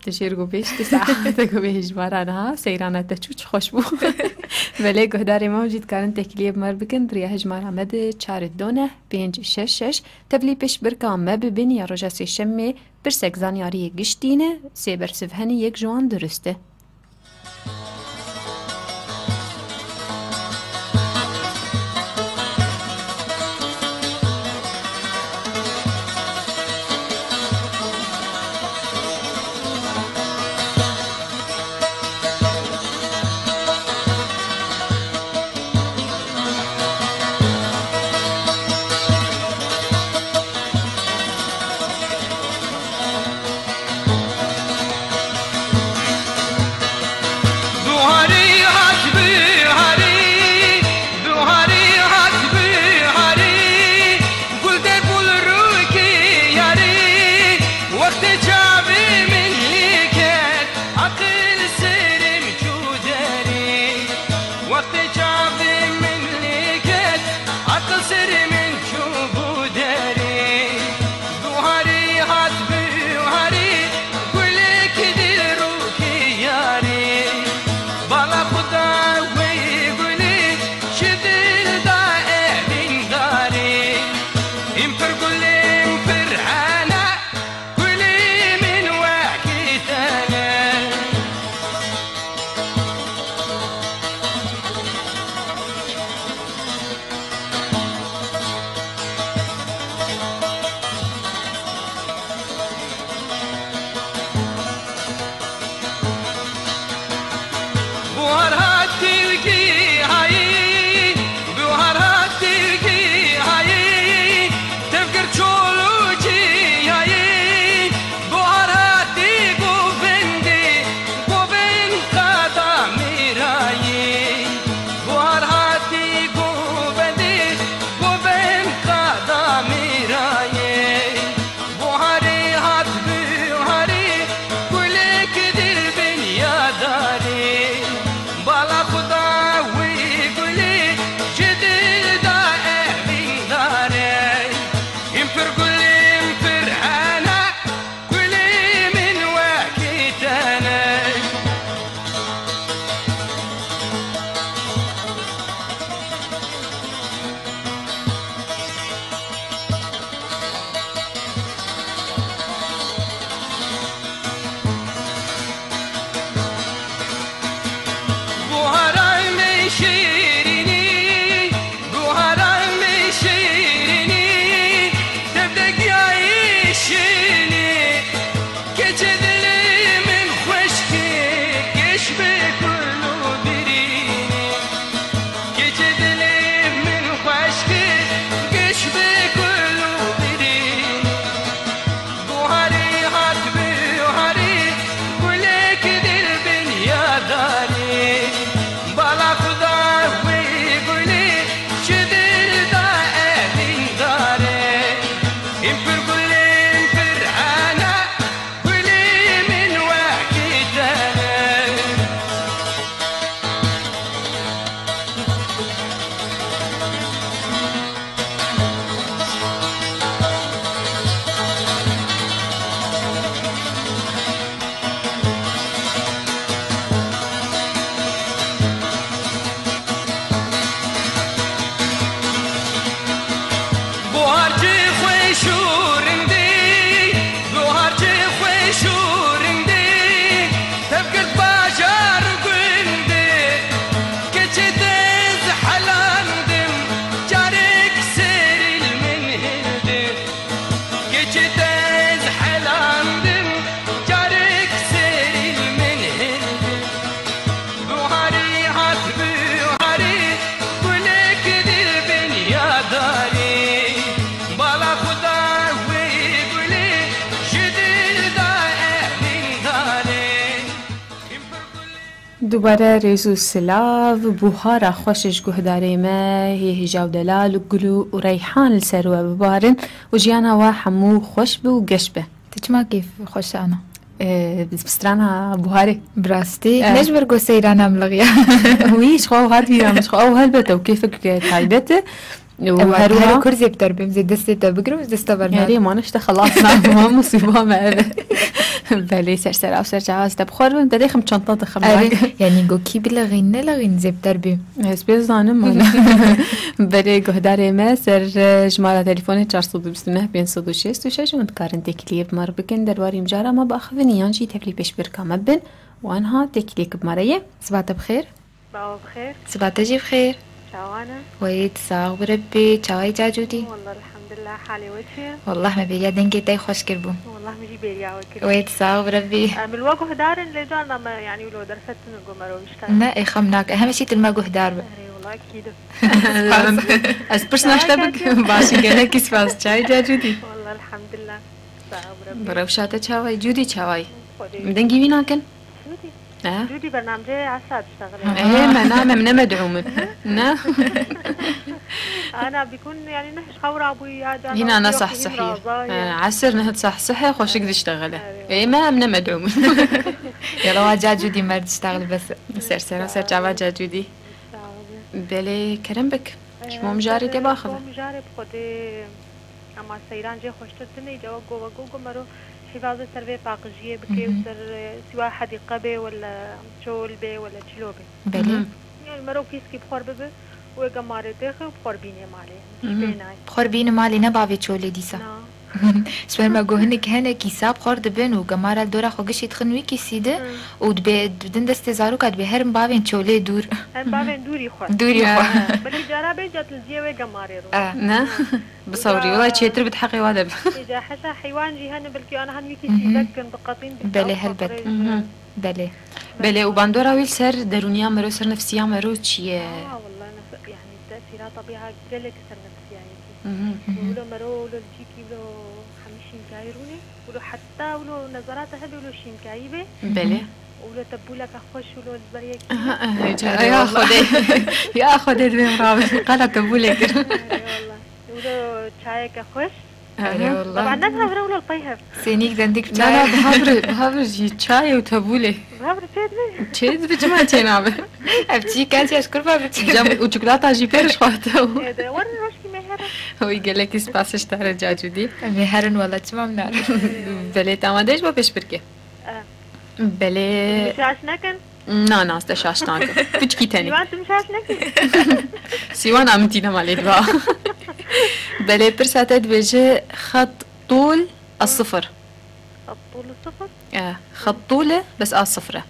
Te şêr got pêş, tu saete ku bê hejmara niha, seyrana te çû, çi xweş bû. Belê, guhdarê me jî dikarin têkiliyê bi me re bikin, bi riya hejmara me de çar du neh pênc şeş şeş. Tevlî pêşbirka me bibin ya roja sêşemê. Pirsek zanyariyê giştî ne, sê bersiv hene, yek ji wan dirust e. Buharî hat biharî, buharî hat biharî, gul de gul rûkî yarî, wextê çavê min lê ket, aqil serê min çû derî. Wextê çavê min lê ket, aqil serê min çû bû derî. Buharî hat biharî, gulek dil rûkê yarî. Bala xwe da wê gulê, ji dil da evîndarî. Hîn pir gulê, hîn pir hene, gulê min wekî te ne. Dubare rêz û silav, buhara xweş ji guhdarê me, hê hêja û delal û gul û reyhan li ser we bibarin û jiyana we hemû xweş bi û geş be. Tu çima kêf xweş e, ana? Ee, bi strana buharê. Bi rastî? Eh. Ne ji ber ku seyran em lixiya. Wî, ji xwe ew hat bîra min, ji xwe ew helbet ew kêfek taybet e. Û Ewa, her her wiha kur zêpter bim, zê destê te bigrim, desta bernard. Erê, mane işte xelas, na, ma musîba me ev e. Belê, ser ser, ew ser çawa ez te bi xwe bim, te dêxim çanta dixim. Erê, yanî go kî bilixîn, nelixîn zêpter bim. Ez pê zanim, mane. Belê, guhdarê me ser, e, jimara telefonê çar sed û bîst û neh pênc sed û şêst û şeş, hûn dikarin têkiliyê bi me re bikin, derbarê mijara me biaxivin, yan jî tevlî pêşbirka me bin, û anha têkiliyek bi me re ye. Siba te bi xêr. Bawa bi xêr. Siba te jî bi xêr. Çawa ne? Wê, tu sax bi Rebbî, çawa yî Cacûdî? Wallah, elhamdulillah, halê we çi ye? Wallah, me bêriya dengê te yî xweş kiribû. Wallah, min jî bêriya we kir. Wê, tu sax bi Rebbî. Em li we guhdar in, lê carna me, yanî, wilo derfet tune go mero wîşta. Ne, ê xem nake. Hemî şî tu li me guhdar be. Erê, wallah, ekîd e. Spas. Ez pirs naşte bik. Baş, gelekî spas. Çawa yî Cacûdî? Wallah, elhamdulillah. Sax bi Rebbî. Bi rewşa te çawa yî? Cûdî çawa yî? Xwedê. Dengî wî nakin? Cûdî. E? Cûdî bernamecê Esa diştexile. E, me na, me, me ne medûm in. Ne? Ana bikun, yani, neh ji xew rabûyî ya, cana Hîna ne sah sah ye. E, esir neh sah sah ye, xweşik diştexile. Erê. E, me em ne medûm in. Yala wa Cacûdî mer diştexile bes. Ser sera ser çava Cacûdî. Sağ olun. Belê, kerem bik. Ji bo mijarê tê baxivin. Bo mijarê bi Xwedê. Ema seyran jê xweştir tune, îca wek go, wek go, go mero hîva zê ser vê paqijiyê bike û ser, e, siwa hedîqe bê, wele çol bê, wele çilo bê. Belê. Mhm. Yani mero kîskî bi xwe bibe û ê gemarê têxe û bi xwe bînê malê. Mhm. Şibê nayê. Bi xwe bînê malê, ne bavê çolê dîsa. Na. Ji ber me got hinek hene kîsa bi xwe dibin û gemara li dora xwe gişî dixin wî kîsî de û dibê, dibidin destê zaroka, dibê herin bavên çolê dûr. Herin bavên dûrî xwe. Dûrî xwe. Belkî cara bê ca tu li ciyê wê gemarê rû. E. Ne? Bisawirî, wela çêtir bi di heqê wa de bi. Îca heta heywan jî hene, belkî ana han wî kî sîbek kin, diqetîn, belê, helbet. Belê. Belê, û bandora wî li ser derûniya mero, ser nefsiya mero çi ye? Aa, wallah, nef-, yani, tesîra tebiha gelek ser nefsiya yekî. Mhm. Wilo mero, wilo li cîkî, wilo hemî şînkayî rûnê, wilo heta wilo nezerata hebe, wilo şînkayî be. Belê. Wilo tebûleka xweş, wilo li ber yekî. Aha, aha, ya Xwedê. Ya Xwedê, divê min rabe. Qala tebûlê kir. Erê, wallah. Wilo çayeke xweş. Erê, wallah. Taban ne bi hev re, wilo li pey hev. Sênîk dendik. Na, na, çay. Bi hev re, bi hev re jî çay û tebûlê. Bi hev re çê dibe. Çê dibe, çima çê nabe? Ev çî, kes ya ji kurba bi çê. Cem û çikolata jî pê re ji xwe te û. Ê de, werin roşkî me herin. Wî gelekî spas ji te re Cacûdî. Em ê herin wela, çima em narin? Belê, te amade ji bo pêşbirkê? E. Belê. Şaş nekin. Na, na, ez te şaş nakim. Piçkî tenê. Sîwan, tu min şaş nekî. Sîwan a min tîne malê diba. Belê, pirsa te dibêje xet tûl a sifir. Xet tûl a sifir? E, xet tûl e, bes a sifir e.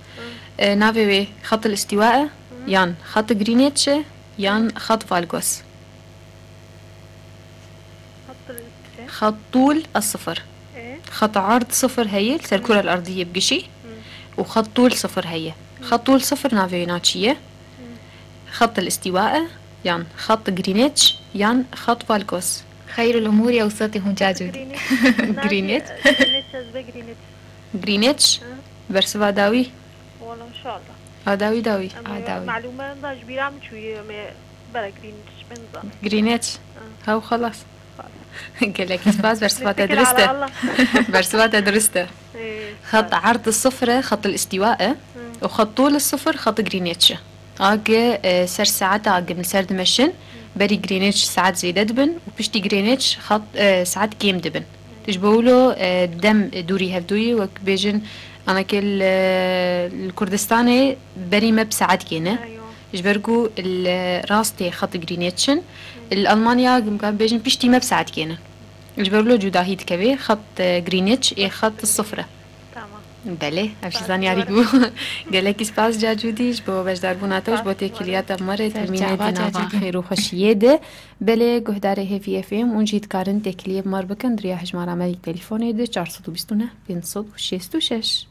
E, navê wê xet îstîwa e, yan xet Greenwich e, yan xet Valgos. Xet îstîwa. Xet tûl a sifir. E? Xet erd sifir heye, li ser kura erdî yê bi gişî. Hı. Û xet tûl sifir heye. Xet tûl sifir navê wê na çi ye? Xet îstîwa e, yan xet Greenwich, yan xet Valgos. Xeyrul umûr ya usatî hûn Cacûdî. Greenwich. Greenwich. Greenwich, ez be Greenwich. Greenwich? Hı. Bersiva dawî? Wala inşallah. A dawî dawî. Em A dawî. Malûme da ji bîra min çûyî, em ê bera Greenwich ben zan. Greenwich. Hı. Hew xelas. Gelekî spas, bersiva te dirist e. Bersiva te dirist e. Xet erd sifir e, xet îstîwa e. Û xet tûl sifir, xet Greenwich e. Agi, e, ser saeta agim li ser dimeşin, berî Greenwich saet zêde dibin û piştî Greenwich xet, e, saet kêm dibin. Ji bo wilo, e, dem dûrî hevdûyî, wek bêjin, anakê li, li Kurdistanê berî me bi saet kêm e. Ji ber ku li rastê xet Greenwich in, li Almanya, em bêjin, piştî me bi saet kêm e. Ji ber wilo cudahî dikeve, xet, e, Greenwich ê xet sifir e. Tamam. Belê, ev jî zanyarî bû. Gelekî spas Cacûdî ji bo beşdarbûna te û ji bo têkiliya te bi me re, temînê di nava xêr û xweşiyê de. Belê, guhdarê Hêvî F M, hûn jî dikarin têkiliyê bi me re bikin di riya hejmara me yê telefonê di çar sed û bîst û neh pênc sed û şêst û şeş.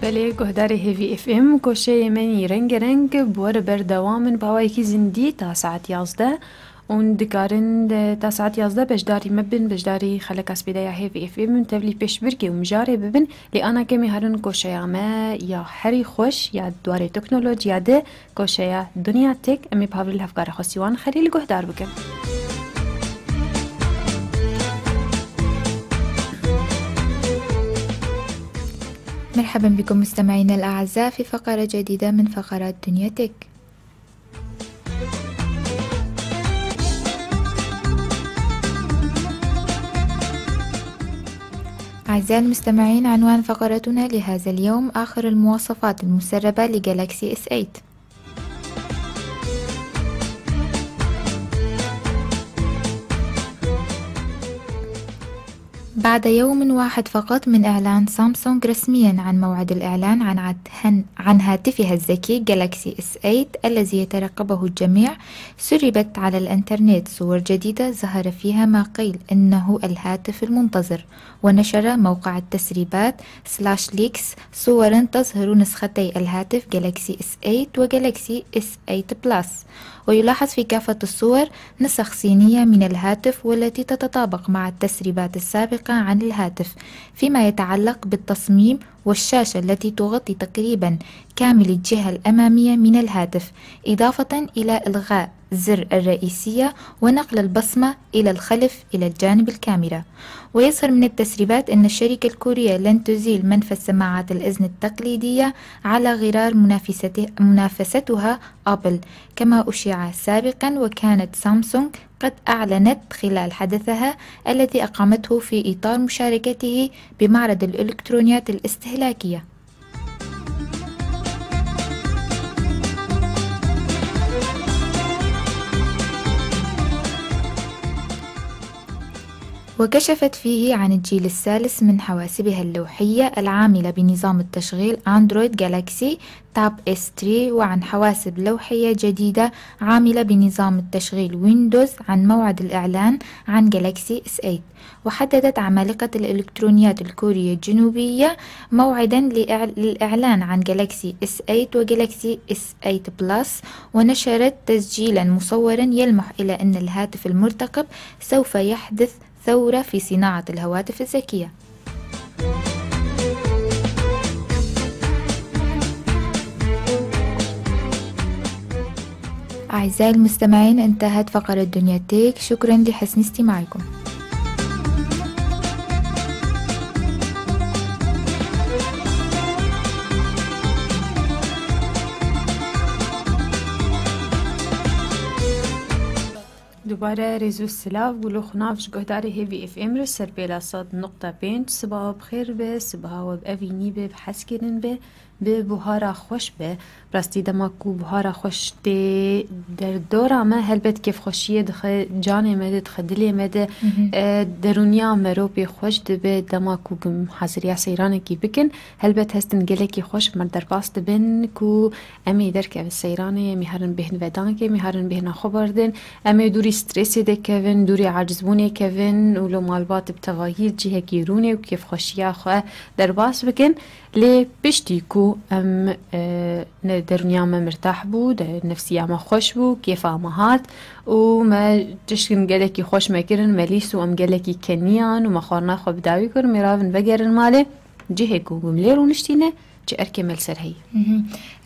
Belê, guhdarê Hêvî F M, koşeyê me yî rengereng bi we re berdewam in bi awayekî zindî ta saet yazdeh. Hûn dikarin de, ta saet yazdeh beşdarî me bin, beşdarî xeleka spîde ya Hêvî F M in, tevlî pêşbirkê û mijarê bibin. Lê ana kemî herin koşeya me ya herî xweş ya di warê teknolojiya de, koşeya Dinya Tek, em ê bi hevre li hevkara xwe Sîwan Xelîl guhdar bikin. مرحبا بكم مستمعينا الأعزاء في فقرة جديدة من فقرات دنيا تك. أعزائي المستمعين، عنوان فقرتنا لهذا اليوم: آخر المواصفات المسربة لجالاكسي اس ثمانية. بعد يوم واحد فقط من إعلان سامسونج رسميًا عن موعد الإعلان عن عت-، هن-، عن هاتفها الذكي جالاكسي اس ثمانية الذي يترقبه الجميع، سربت على الإنترنت صور جديدة ظهر فيها ما قيل إنه الهاتف المنتظر. ونشر موقع التسريبات سلاش ليكس صورا تظهر نسختي الهاتف جالاكسي اس ثمانية وجالاكسي اس ثمانية بلس، ويلاحظ في كافة الصور نسخ صينية من الهاتف، والتي تتطابق مع التسريبات السابقة عن الهاتف فيما يتعلق بالتصميم والشاشة التي تغطي تقريبًا كامل الجهة الأمامية من الهاتف، إضافة إلى إلغاء زر الرئيسية ونقل البصمة إلى الخلف إلى الجانب الكاميرا. ويظهر من التسريبات أن الشركة الكورية لن تزيل منفذ سماعات الأذن التقليدية على غرار منافسته-، منافستها أبل، كما أشيع سابقًا، وكانت سامسونج قد أعلنت خلال حدثها الذي أقامته في إطار مشاركته بمعرض الإلكترونيات الاستهلاكية. وكشفت فيه عن الجيل الثالث من حواسبها اللوحية العاملة بنظام التشغيل أندرويد جالاكسي تاب اس ثلاثة، وعن حواسب لوحية جديدة عاملة بنظام التشغيل ويندوز، عن موعد الإعلان عن جالاكسي اس ثمانية. وحددت عمالقة الإلكترونيات الكورية الجنوبية موعدا لإعل-، للإعلان عن جالاكسي اس ثمانية وجالاكسي اس ثمانية بلس، ونشرت تسجيلا مصورا يلمح إلى أن الهاتف المرتقب سوف يحدث ثورة في صناعة الهواتف الذكية. أعزائي المستمعين، انتهت فقرة دنيا تيك. شكرا لحسن استماعكم. Dubare rêz û silav, gul û xunav ji guhdarê Hêvî F M re ser pêla sed nokta pênc. Sibaha bi xêr be, sibaha we bi evînî be, bi hezkirin be, bi buhara xweş be. Bi rastî dema ku buhara xweş tê derdora me, helbet kêfxweşiyê dixe canê me de, dixe dilê me de, Mhm. e, derûniya mero pê xweş dibe. Dema ku gim haziriya seyranekî bikin, helbet hestin gelekî xweş me derbas dibin ku em ê derkevin seyranê, em ê herin bêhn vedankê, em ê herin bêhna xwe berdin, em ê dûrî stresê de kevin, dûrî acizbûnê kevin û lo malbat bi tevahî cihekî rûnê û kêfxweşiya xwe derbas bikin. Lê piştî ku em, e, ne, derûniya me mirtah bû, de, nefsiya me xweş bû, kêfa me hat û me tiştin gelekî xweş me kirin, me lîst û em gelekî keniyan û me xwarina xwe bi dawî kir, em ê ravin vegerin malê. Cihê ku em lê rûniştîne, çi erkê me li ser heye? Mhm.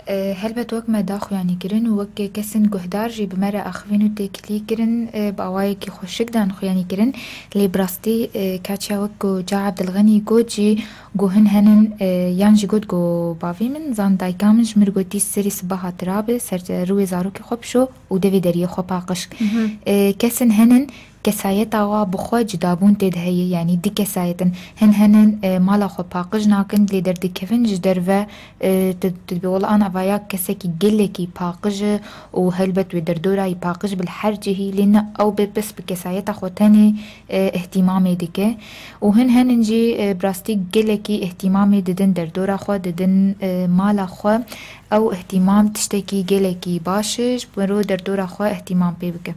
E, helbet wek me da xuyanî kirin û wek kesên guhdar jî bi me re axivîn û têkilî kirin, e, bi awayekî xweşik dan xuyanî kirin. Lê bi rastî, e, kaçiya wek ku Ca Ebdilxenî got jî, ku hin henin, e, yan jî got ku bavê min, zan dayika min ji min re gotî, serî sibaha tirabe, ser rûyê zarokê xwe bişo û devê deriyê xwe paqij. Mhm. E, kesên henin kesayeta wa bi xwe cudabûn tê de heye, yanî di kesayet in. Hin henin, e, mala xwe paqij nakin, lê derdikevin ji derve, e, tu, tu dibê wela ana vaya kesekî gelekî paqij e û helbet wê derdora wî paqij be li her cihî, lê ne ew bê bes bi kesayeta xwe tenê, e, îhtîmamê dike. Û hin henin jî, e, bi rastî gelekî îhtîmamê didin derdora xwe, didin, e, mala xwe. Ew îhtîmam tiştekî gelekî baş e, ji bo derdora xwe îhtîmam pê bike.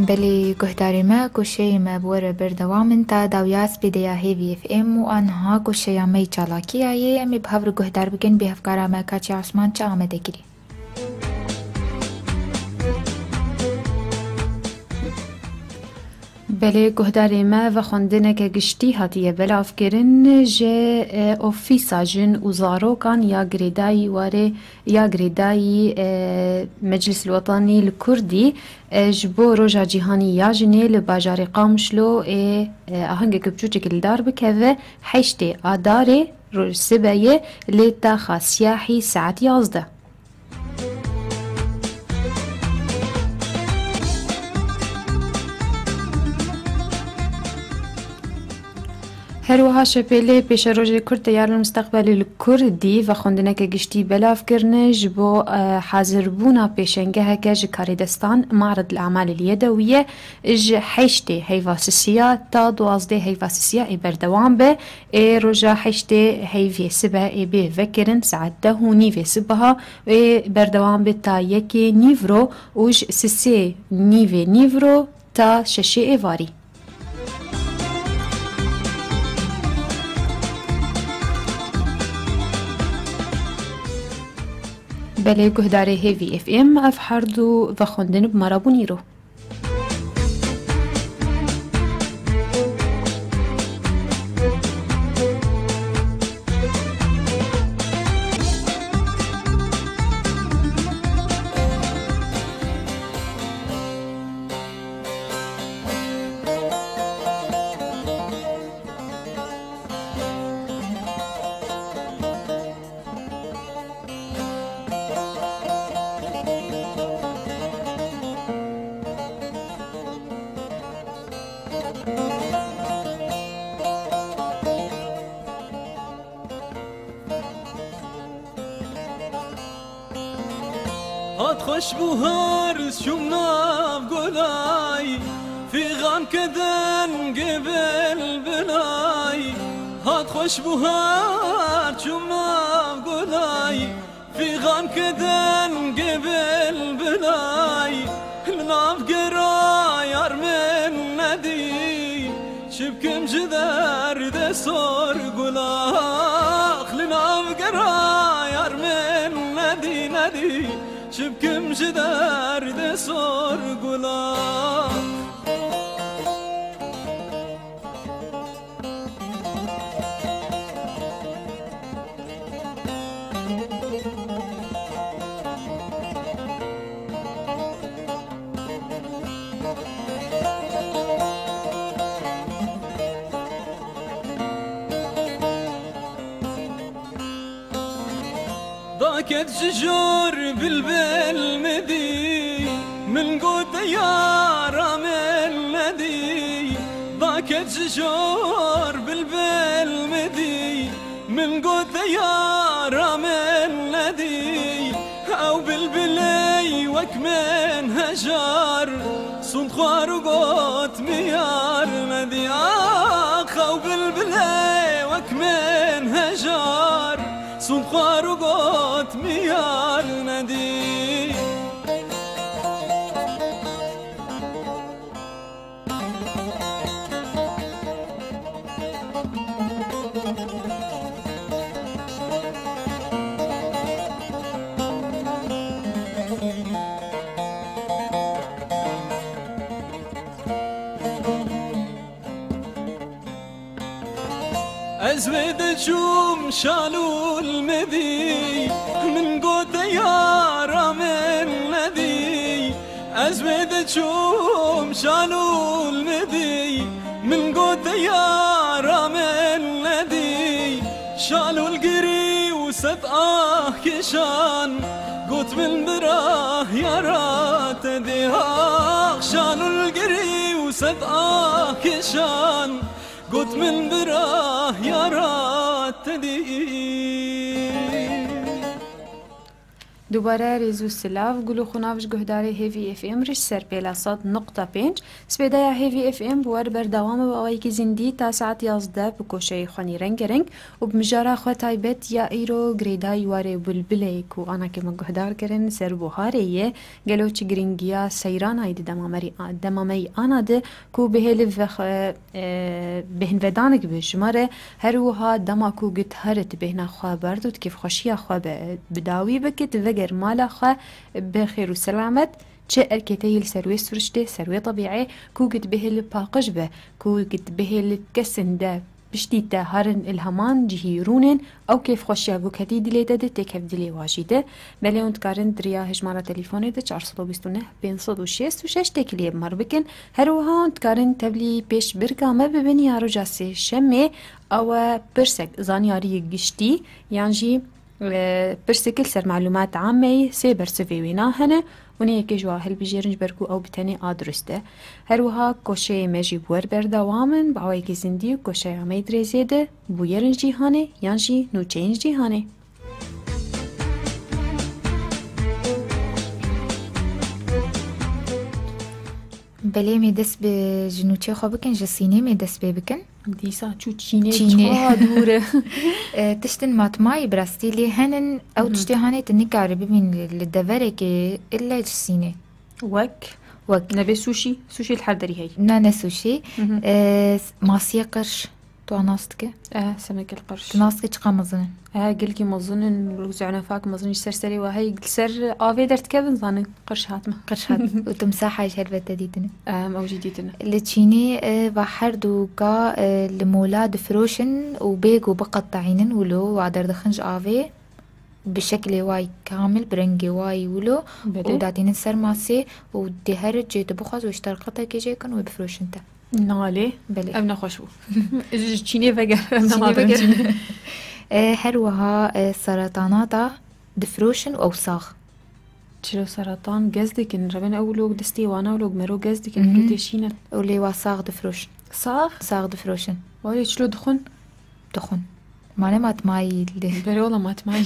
Belê guhdarê me, goşeyê me bi we re berdewam in ta dawiya spêdeya Hêvî F M û aniha goşeya me yê çalakiyayê. Em ê bi hev re guhdar bikin bê hevkara me Kaçya Osman çi amade kirî. Belê guhdarê me, vexwendineke giştî hatiye belavkirin ji, e, Ofîsa Jin û Zarokan ya Girêdayî warê ya girêdayî, e, Meclis Wetanî li Kurdî, e, ji bo Roja Cîhanî ya Jinê li bajarê Qamişlo ê, e, ahengeke biçûçek li dar bikeve, heştê Adarê, ro-, sibe ye, lê taxa siyahî saet yazdeh. Her wiha şepêlê pêşerojê Kurd Teyarul Mustaqbel li Kurdî vexwendineke giştî belav kirine ji bo, e, hazirbûna pêşengeheke ji karê destan Marid li Amalê li Yedewiye ji heştê heyva sisiya ta duwazdeh heyva sisiya ê berdewam be. Ê roja heştê heyvê sibe ê bê vekirin saet deh û nîvê sibiha ê berdewam be ta yekê nîvro û ji sisê nîvê nîvro ta şeşê êvarî. Belê guhdarê Hêvî F M, ev her du vexwendin bi me re bûn îro. Hat xweş bû her çûm nav gulay, fîxan ke dengê bilbilay. Hat xweş bû her çûm nav gulay, fîxan ke dengê bilbilay. Li nav gera yar min nedî, çi bikim ji derdê sor gulax. Li nav gera yar min nedî, nedî, çi bikim ji derdê sor gulax. Daket ji jor bilbil nedî, min got de yara min nedî. Daket ji jor bilbil nedî, min got de yara min nedî. Ew bilbilê wek min hejar, sûnd xwar û got min yar nedî. Ax, ew bilbilê wek min hejar, sûnd xwar û got min yar nedî. Ez wê de çûm şalûl me dî, min got de yara min nedî. Ez wê de çûm şalûl me dî, min got de yara min nedî. Şalûl girî û sed ah kişan, got min birah yara te dî. Ax, şalûl girî û sed ah kişan, got min birah yara te dî. Dubare rêz û silav, gul û xunav ji guhdarê Hêvî F M re ji ser pêla sed nokta pênc. Spêdeya Hêvî F M bi we re berdewam e bi awayekî zindî ta saet yazdeh bi koşeyê xwenî rengereng û bi mijara xwe taybet ya îro girêdayî warê Bilbilê ku anakê me guhdar kirin ser buharê ye. Gelo çi giringiya seyranayî di dema me rî-, dema me yî ana de ku bihêlî vexwe e, bêhnvedanik bi ji me re, her wiha dema ku git here tu bêhna xwe berd û tu kêfxweşiya xwe bi, bi dawî bike, tu veger mala xwe bi xêr û selamet, çi erkê te yî li ser wê siriştê, ser wê tebîê, ku git bihêlî paqij be, ku git bihêlî kesên de piştî te herin ilhaman cihî rûnên, ew kêfxweşiya ku ketî dilê te de têkev dilê wa jî de. Belê hûn dikarin di riya hejmara telefûnê de çar sed û bîst û neh pênc sed û şêst û şeş têkiliyê bi me re bikin. Her wiha hûn dikarin tevlî pêşbirka me bibin ya roja sêşemê, ew e pirsek, zanyariyê giştî yan jî, e, pirsek li ser malûmat ameyî sê bersivê wêna hene. Hûn ê yekê ji wan hilbijêrin ji ber ku ew bi tenê a dirust e. Her wiha koşeyê me jî bi we re berdewam in, bi awayekî zindî koşeya me yê dirêzê de, bûyerên cîhanê yan jî nûçeyên cîhanê. Belê, em ê dest bi ji nûçê xwe bikin, ji sînê em ê dest pê bikin. Dîsa çû çînê Çînê. Çawa dûr e. E, tiştin matmayî bi rastî lê henin, ew Hı hı. tiştê hanê tu nikarî bibîn li, li deverekê ille ji sînê. Wek? Wek. Nebê sushi? Sushi li her derî heye. Na, ne sushi. Hı hı. E, masiyê qirş. Tu nas dike? Eh, semekê li qirş. Tu nas dike çiqa mezin in? Eh, gelkî mezin in, ze'nefak mezin, ji ser serê we hey, li ser avê derdikevin, zanin qirş hatime. Qirş hat. Û timsaha jî helbet te dîtine. Em, ew jî dîtine. Li Çînê, eh, va her du ka, eh, li mola difiroşin û bê ku biqetayînin wilo wa derdixin ji avê bi şeklê wayî kamil, bi rengê wayî wilo Belê. û datînin ser masê û dê her cê tu bixwaz wê ji te re qetekê jê kin wê bifiroşin te. Nalê. Belê. Ev nexweş bû. Ji Çînê veger, ev Çînê nehat veger. Çînê. E, her wiha, e, seretana da difiroşin û ew sax. Çilo seratan gez dikin, reben ew lok destê wana lok mero gez dikin, Mhm. lok têşînin. Ew lê wa sax difiroşin. Sax? Sax difiroşin. Wayê çilo dixwin? Dixwin. Mane matmayî li. Belê wala matmayî.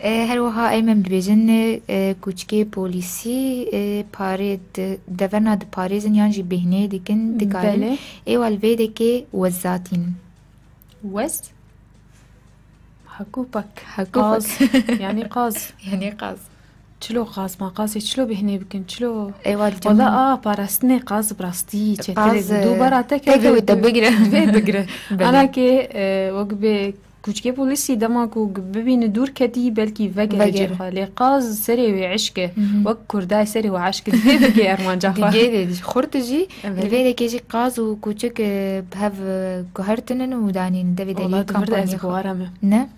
E, her wiha em em dibêjin, e, kûçikê polîsî, e, parê di, deverna diparêzin yan jî bêhnê dikin, dikarin. Belê. Ê wa li vê dekê wezatîn. Wez? Hakupak. Hakupak. Qaz. Yani qaz. Yani qaz. Çilo qaz ma qazê çilo bêhnê bikin, çilo. Ê, wa li Wala cem- a, parastinê qaz bi rastî çetir e. Qaz, e, Dubara te teke keve wê te tu bigire. Vê bigire. Belê. Ana ke, e, wek bê kûçikê polîsî dema ku bibîne dûr ketî, belkî vegere Vegere. cê xwe. Lê qaz serê wê eşk e. Mhm. Wek kurdayê serê wê eşk e. Divê bigê armanca xwe. Digê de xurt jî, Evet. li vê dekê jî qaz û kûçik, e, bi hev, e, guhertinin û danîn devê de Wala lê divir de ez kampanya xwe. Guhara me. Ne?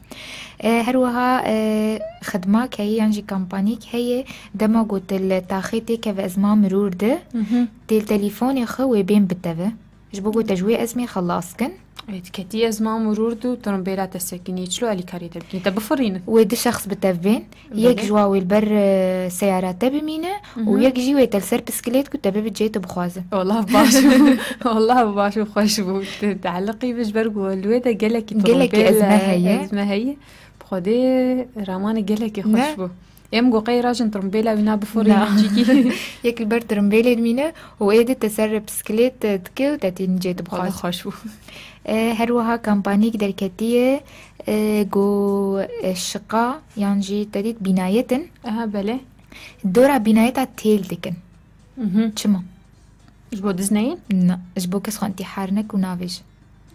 E, her wiha, e, xidmak heye yan jî kampanîk heye, dema ku tu li taxê têkeve ezma mirûr de, Mhm. tê li telîfonê xwe wê bên bi te ve. Ji bo ku te ji wê ezmê xelas kin. Ê, tu ketî ezma mirûr de û trombêla te sekinî, çilo alîkarî te bikî? Te bifirînin. Wê du şexs bi te bên, Belê. yek ji wan wê li ber, e, seyara te bimîne û Mhm. yek jî wê te li ser piskilêt ku te bibe cê tu bixwaze. Wala baş bû. Wala baş û xweş bû. Tu teeliqî bi ji ber ku li wê de gelekî Gelekî trombêl, ezme heye. ezme heye. Bi Xwedê ramanê gelekî xweş Ne? bû. Em got qey rajin trimbêla wî na bifirînin Na. çîkî. Yek li ber trimbêlê dimîne û ê di te ser piskilêt dike û te tînin cê Wala dibixwaze. xweş bû. E, her wiha kampanîk derketiye, e, got, e, şiqa yan jî te dît bînayetin. Aha, belê. Dora bînayeta têl dikin. Mhm. Çima? Ji bo dizneyên? Na, ji bo kes xwe intîhar neke û navêje.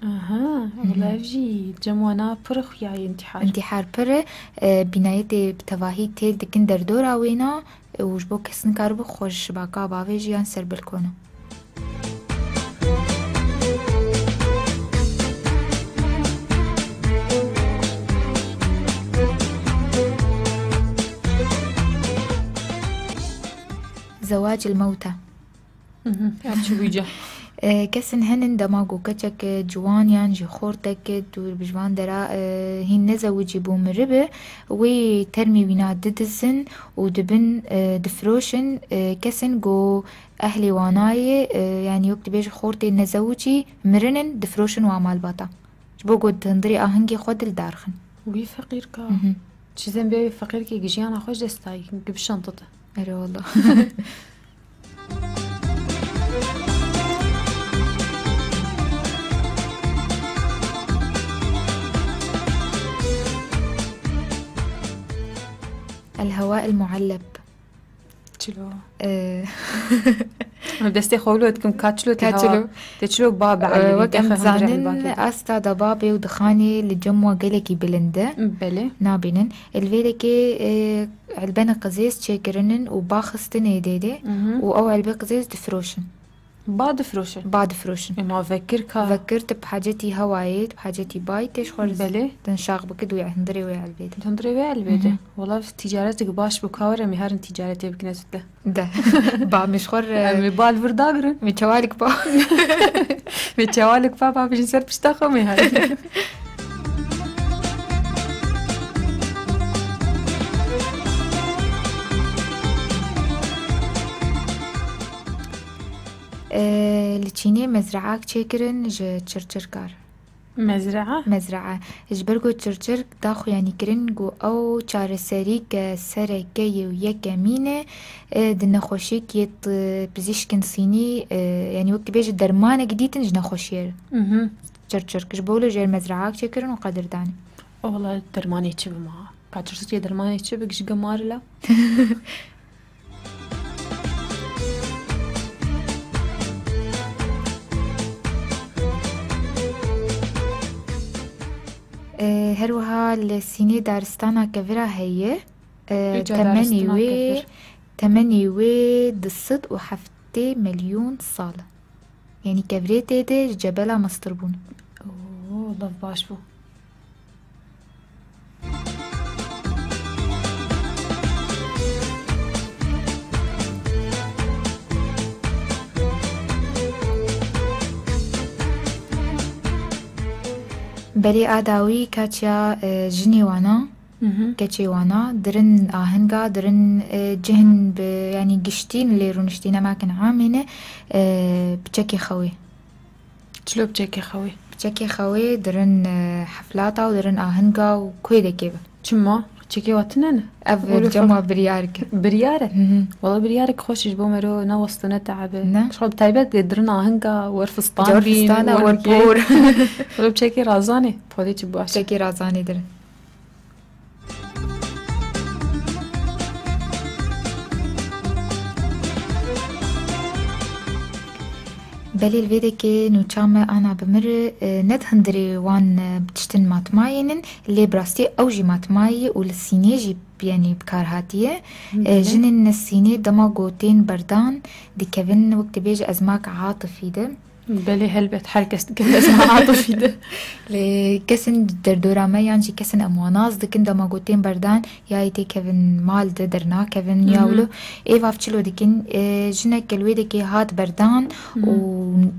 Aha, Mhm. wala ev jî cem wana pir xuya ye intîhar. Întîhar pir e, e, bînayetê bi tevahî têl dikin derdora wêna, e, û ji bo kes nikaribe xwe ji şibaka bavêje yan ser bilkona. Zewac il mewta. Mhm, ev çi bûyî ca? E, kesin henin dema ku keçek, e, ciwan yan jî xortek, e, tu bi ji van dera, e, hîn nezewicî bû miribe, wê termê wîna didizin û dibin, e, difiroşin, e, kesin ku ehlê wanayê, e, yanî wek dibêje xortê nezewicî mirinin, difiroşin wa malbata. Ji bo ku di hundirê ahingê xwe dil darxin. Wî feqîrka. Mhm. Çizên bê feqîrkî gijiyana xwe ji dest dayî, gibişan tute. Erê wala. El hewa el mualleb. Çilo. Ee, Em destê xwe wilo dikim, ka çilo tê Ka hewa. Çilo. Tê çilo ba be Ee, elbî, wek em dizanin, asta da babê û dixanê li cem wa gelekî bilind e. Belê. Nabînin. Li vê dekê, e, elbene qizêz çêkirinin û ba xistinê dê dê Mhm. û ew elbê qizêz difiroşin. Ba difiroşin? Ba difiroşin. Ema vekir ka? Vekir tu bi hacetî hewayê, tu bi hacetî bayî tê ji xwe Belê. Din şax bikid wê hundirê wê elbê de. Hundirê wê elbê de. Mhm. Wala ticaretik baş bû, ka were em ê herin ticaretê bikin ez û te. De. Ba min ji xwe re Em ê ba li vir dagirin. Min çewalik ba. Min çewalik ba, ba bijîn ser pişta xwe, min herin. Ee, li Çînê mezraak çêkirin ji çirçirkar. Mezraa? Mezraa. Ji ber ku çirçirk da xuyanîkirin ku ew çareserîke sereke yê û yekemîn e, e, di nexweşiyek yê t-, pizîşkin Sînî, e, yanî wek dibêje dermanek dîtin ji nexweşiyê re. Mhm. Çirçirk. Ji bo wilo jê re mezraak çêkirin û qedirdanê. Ola dermanê çi bi ma? Ka çirçirkê dermanê çi bi ji gemar la? Ee, her wiha li Sînê daristana kevira heye. Ee, Îca temenê daristana wê, kevir. Temenê wê du sed û heftê milyon sal e. Yanî kevirê tê de ji cebela mestir bûn. Oo, lav baş bû. Berê a dawî kaçya, e, jinê wana, Mhm. keçê wana, dirin ahinga, dirin, e, cihin bi, yanî giştîn lê rûniştî nemakin amê ne, e, piçekê xewê. Çilo piçekê xewê? Piçekê xewê dirin, e, heflata û dirin ahinga û kuê dekê bi. Çima? Çekê wa tine ne? Ev Wilo cema fe- biryar ke. Biryar e? Hı hı. Wala biryarek xweş ji bo mero ne weste ne teebe. Ne? Şo bi taybet de dirin ahinga wer fistan Car bîn, fistana wer wer por. Wilo çekê razanê. Podê çi baş. Çekê razanê dirin. Belê li vê dekê nûça me ana bi mir, e, ne di hundirê wan, e, tiştin matmayînin, lê bi rastî ew jî matmayî ye û li Sînê jî, yanî, bi kar hatiye. E, Belê. Jinên li Sînê dema ku tên berdan dikevin, wek dibêje ezmak atifî de. Belê, helbet, her kes dikeve ezmak atifî de. Lê kesên derdora me yan jî kesên em wan nas dikin, dema ku tên berdan, ya yê têkevin mal de dernakevin, ya Mhm. wilo. Êvav çilo dikin, e, jinek li wê dekê hat berdan Mhm. û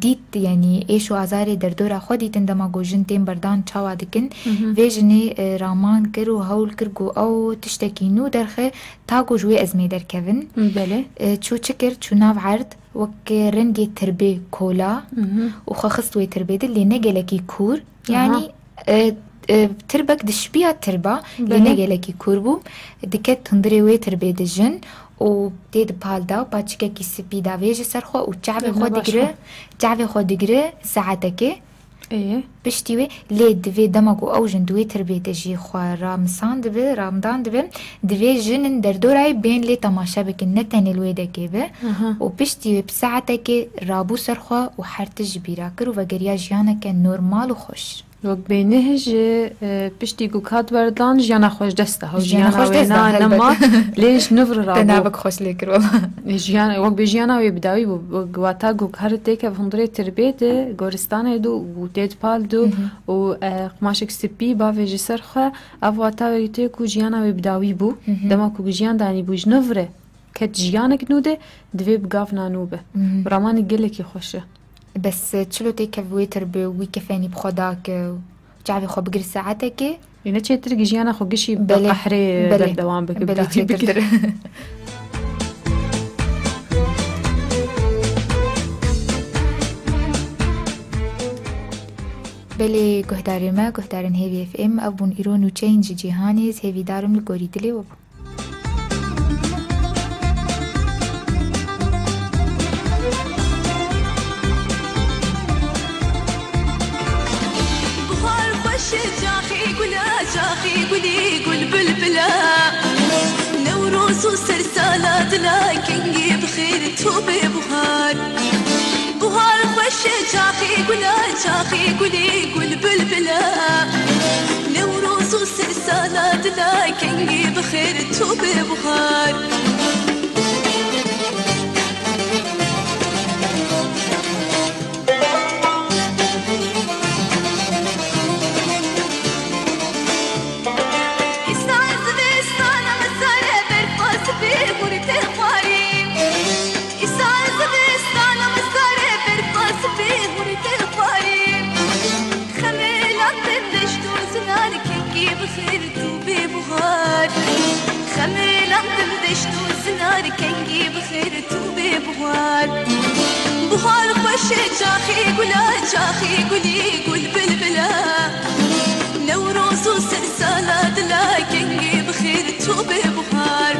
dît, yanî êş û azarê derdora xwe dîtin, dema ku jin tên berdan çawa dikin. Mhm. Vê jinê, e, raman kir û hewl kir ku ew tiştekî nû derxe, ta ku ji wê ezmê derkevin. Belê. E, çû çi kir? Çû nav erd, wek rengê tirbê kola Mhm. û xwe xist wê tirbê de, lê ne gelekî kûr. Aha. Yanî, e, e, tirbek dişibiya tirba, lê Belê. ne gelekî kûr bû. Diket hundirê wê tirbê dijin û tê di pal de paçikekî spî davêje ser xwe û çavê Ew xwe ne baş digire, bû. çavê xwe digire saetekê. Ê. Piştî wê, lê divê dema ku ew jin di wê tirbê de jî xwe ramisan dibe, ramdan dibe, divê jinin derdorayê bên lê temaşe bikin, ne tenê li wê dekê be. Aha. Û piştî wê bi saetekê rabû ser xwe û her tişt ji bîra kir û vegeriya jiyaneke normal û xweş. Wek bênih ji, e, piştî ku kat berdan, jiyana xwe ji dest da. Ew Jiyana jiyana xwe ji wê dest da, na, helbet. nema, lê ji nû re rabû. Te navek xweş lê kir, wela. Jiyan, wek bê jiyana wê bi dawî bû. Wek wata ku kar têkev hundirê tirbê de, goristanê de û tê di pal de Mhm. û, e, qumaşek spî bavêje ser xwe, ev wata wê tê ku jiyana wê bi dawî bû. Mhm. Dema ku jiyan danî bû ji nû re, ket jiyanek nû de, divê bi gavna nû be. Mhm. Ramanê gelekî xweş e. Bes, e, çilo têkev wê tirbê û wî kefenî bi xwe dake û çavê xwe bigir saetekê. Yine çêtir gijiyana xwe gişî bi Belê. qehrê Belê. berdewam bike, bi Belê dawî bike. çêtirtir. Belê guhdarê me, guhdarên Hêvî F M, ev bûn îro nûçeyên ji cîhanê, ez hêvîdar im li gorî dilê we bû. Buhar xweş e, çaxî gul e, çaxî gulî gul bilbil e. Newroz û sersala dila kengî bi xêr tu bê buhar. Buhar xweş e, çaxî gul e, çaxî gulî gul bilbil e. Newroz û sersala dila kengî bi xêr tu bê buhar. Îsal zivistana mizare berfa sipî hûrî tê xwarî. Îsal zivistana mizare berfa sipî hûrî tê xwarî. Xemêlan din deşt û zinar kengî bi xêr tu bê buhar. Xemêlan din deşt û zinar kengî bi xêr tu bê buhar. Buhar xweş e, çaxî gul e, çaxî gulî gul bilbil e. Newroz û sersala dila kengî bi xêr tu bê buhar.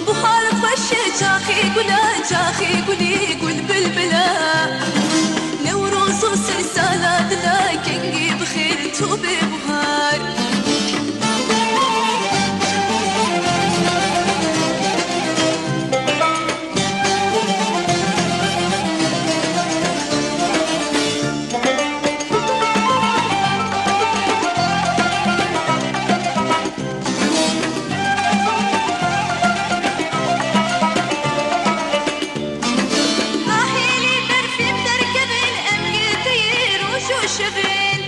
Buhar xweş e, çaxî gul e, çaxî gulî gul bilbil e. Newroz û sersala dila kengî bi xêr tu bê buhar. Nahêlî berfî derkevin, em girteyê roj û şevin.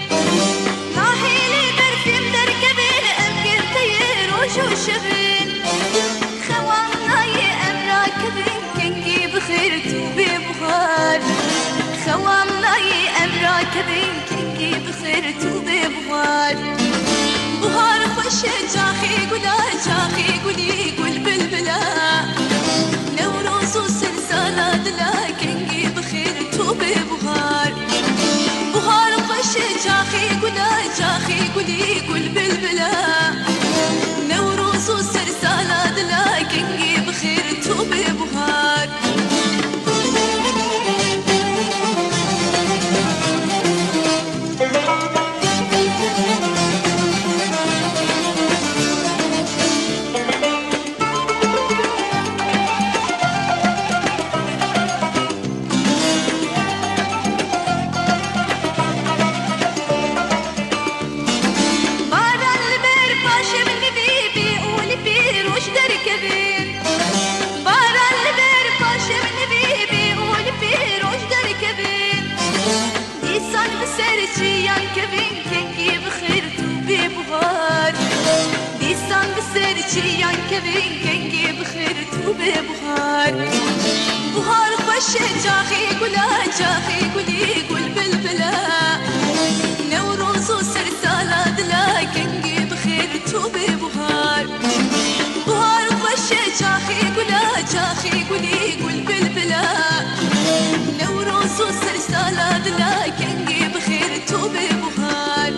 Nahêlî berfî derkevin, em girteyê roj û şevin. Xewan nayê em rakevin, kengî bi xêr tu bê buhar. Xewan nayê em rakevin, kengî bi xêr tu bê buhar. Buhar xweş e, çaxî gul e, çaxî gulî gul bilbil e. Newroz û sersala dila kengî bi xêr tu bê buhar. Buhar xweş e, çaxî gul e, çaxî gulî gul bilbil e. Newroz û sersala dila kengî bi xêr tu bê buhar. Baran li ber paşê min nivî bî û li pîroz derkevin. Baran li ber paşê min nivî bî û li pîroz derkevin. Dîsan bi ser çiyan kevin, kengî bi xêr tu bê buhar. Dîsan bi ser çiyan kevin, kengî bi xêr tu bê buhar. Buhar xweş e, çaxî gul e, çaxî gulî gul bilbil e. Newroz û sersala dila kengî bi xêr tu bê buhar. Buhar xweş e, çaxî gul e, çaxî gulî gul bilbil e. Newroz û sersala dila kengî bi xêr tu bê buhar.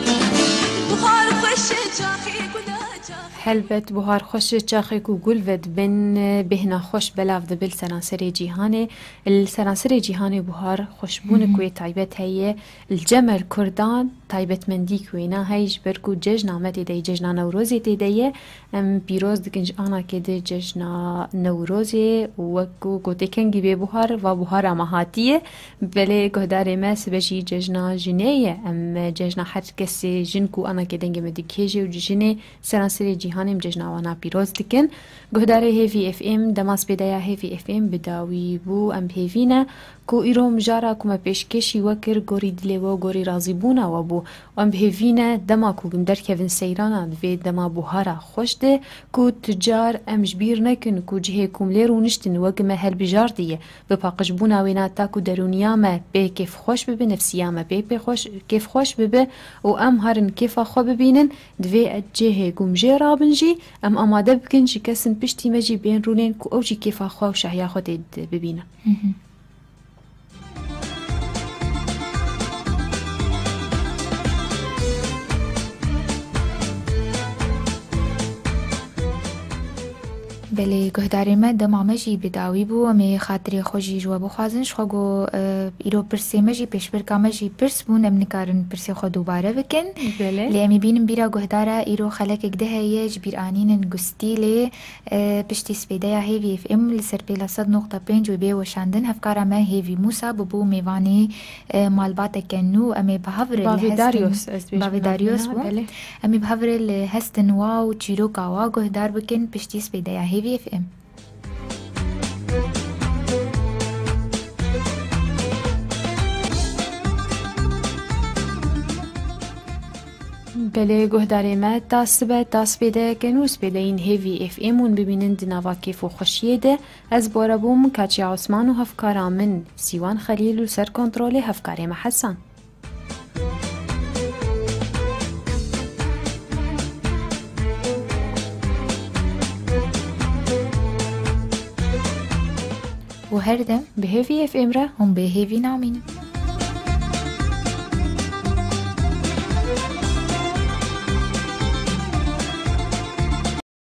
Buhar xweş e, çaxî gul e, çaxî Helbet buhar xweş e, çaxê ku gul vedibin, bêhna xweş belav dibe li seranserê cîhanê. Li seranserê cîhanê buhar xweşbûnik wê taybet heye. Li cem el Kurdan taybetmendîk wêna heye, ji ber ku cejna me tê de ye, cejna Newrozê tê de ye. Em pîroz dikin ji anakê di cejna Newrozê û wek ku gotê kengî bê buhar, va buhara me hatiye. Belê guhdarê me sibe jî cejna jinê ye. Em cejna her kesê jin ku anakê dengê me digihêje û ji jinê seranserê cîhanê em cejna wana pîroz dikin. Guhdarê Hêvî F M, dema spêdeya Hêvî F M bi dawî bû, em bi hêvî ne ku îro mijara ku me pêşkêşî we kir, gorî dilê we û gorî razîbûna we bû. Em bi hêvî ne dema ku em derkevin seyrana di vê dema buhara xweş de, ku tu car em ji bîr nekin ku cihê ku em lê rûniştin wek me hilbijartiye, bi paqijbûna wêna ta ku derûniya me pê kêfxweş bibe, nefsiya me pê, pê xweş, kêfxweş bibe û em herin kêfa xwe bibînin, di vê cihê ku em jê rabin jî, em amade bikin ji kesên piştî me jî bên rûnên ku ew jî kêfa xwe û şahiya xwe tê de bibînin. Mhm. Belê, guhdarê me, dema me jî bi dawî bû, em ê xatirê xwe jî ji we bixwazin. Ji xwe got, e, îro pirsê me jî, pêşbirka me jî pirs bûn, em nikarin pirsê xwe dubare bikin. Belê. Lê em ê bînin bîra guhdara, îro xelekek di heye, ji bîr anînin gustîlê, e, piştî spêdeya Hêvî F M li ser pêla sed nokta pênc wê bê weşandin, hevkara me Hêvî Mûsa bûbû mêvanê, e, malbateke nû. Em ê bi hev re li Bavê hestin Daryos, ez dibêjim Bavê Daryos navîna, bû. Belê. Em ê bi hev re li hestin wa û çîroka wa guhdar bikin piştî spêdeya Hêvî F M. Belê guhdarê me, ta sibe, ta spêdeyeke nû, spêdeyên Hêvî F M hûn bibînin di nava kêf û xweşiyê de. Ez bi we re bûm, Kaçya Osman û hevkara min Sîwan Xelîl û ser kontrolê hevkarê me Hesan. Û her dem bi Hêvî F M re hûn bê hêvî namînin.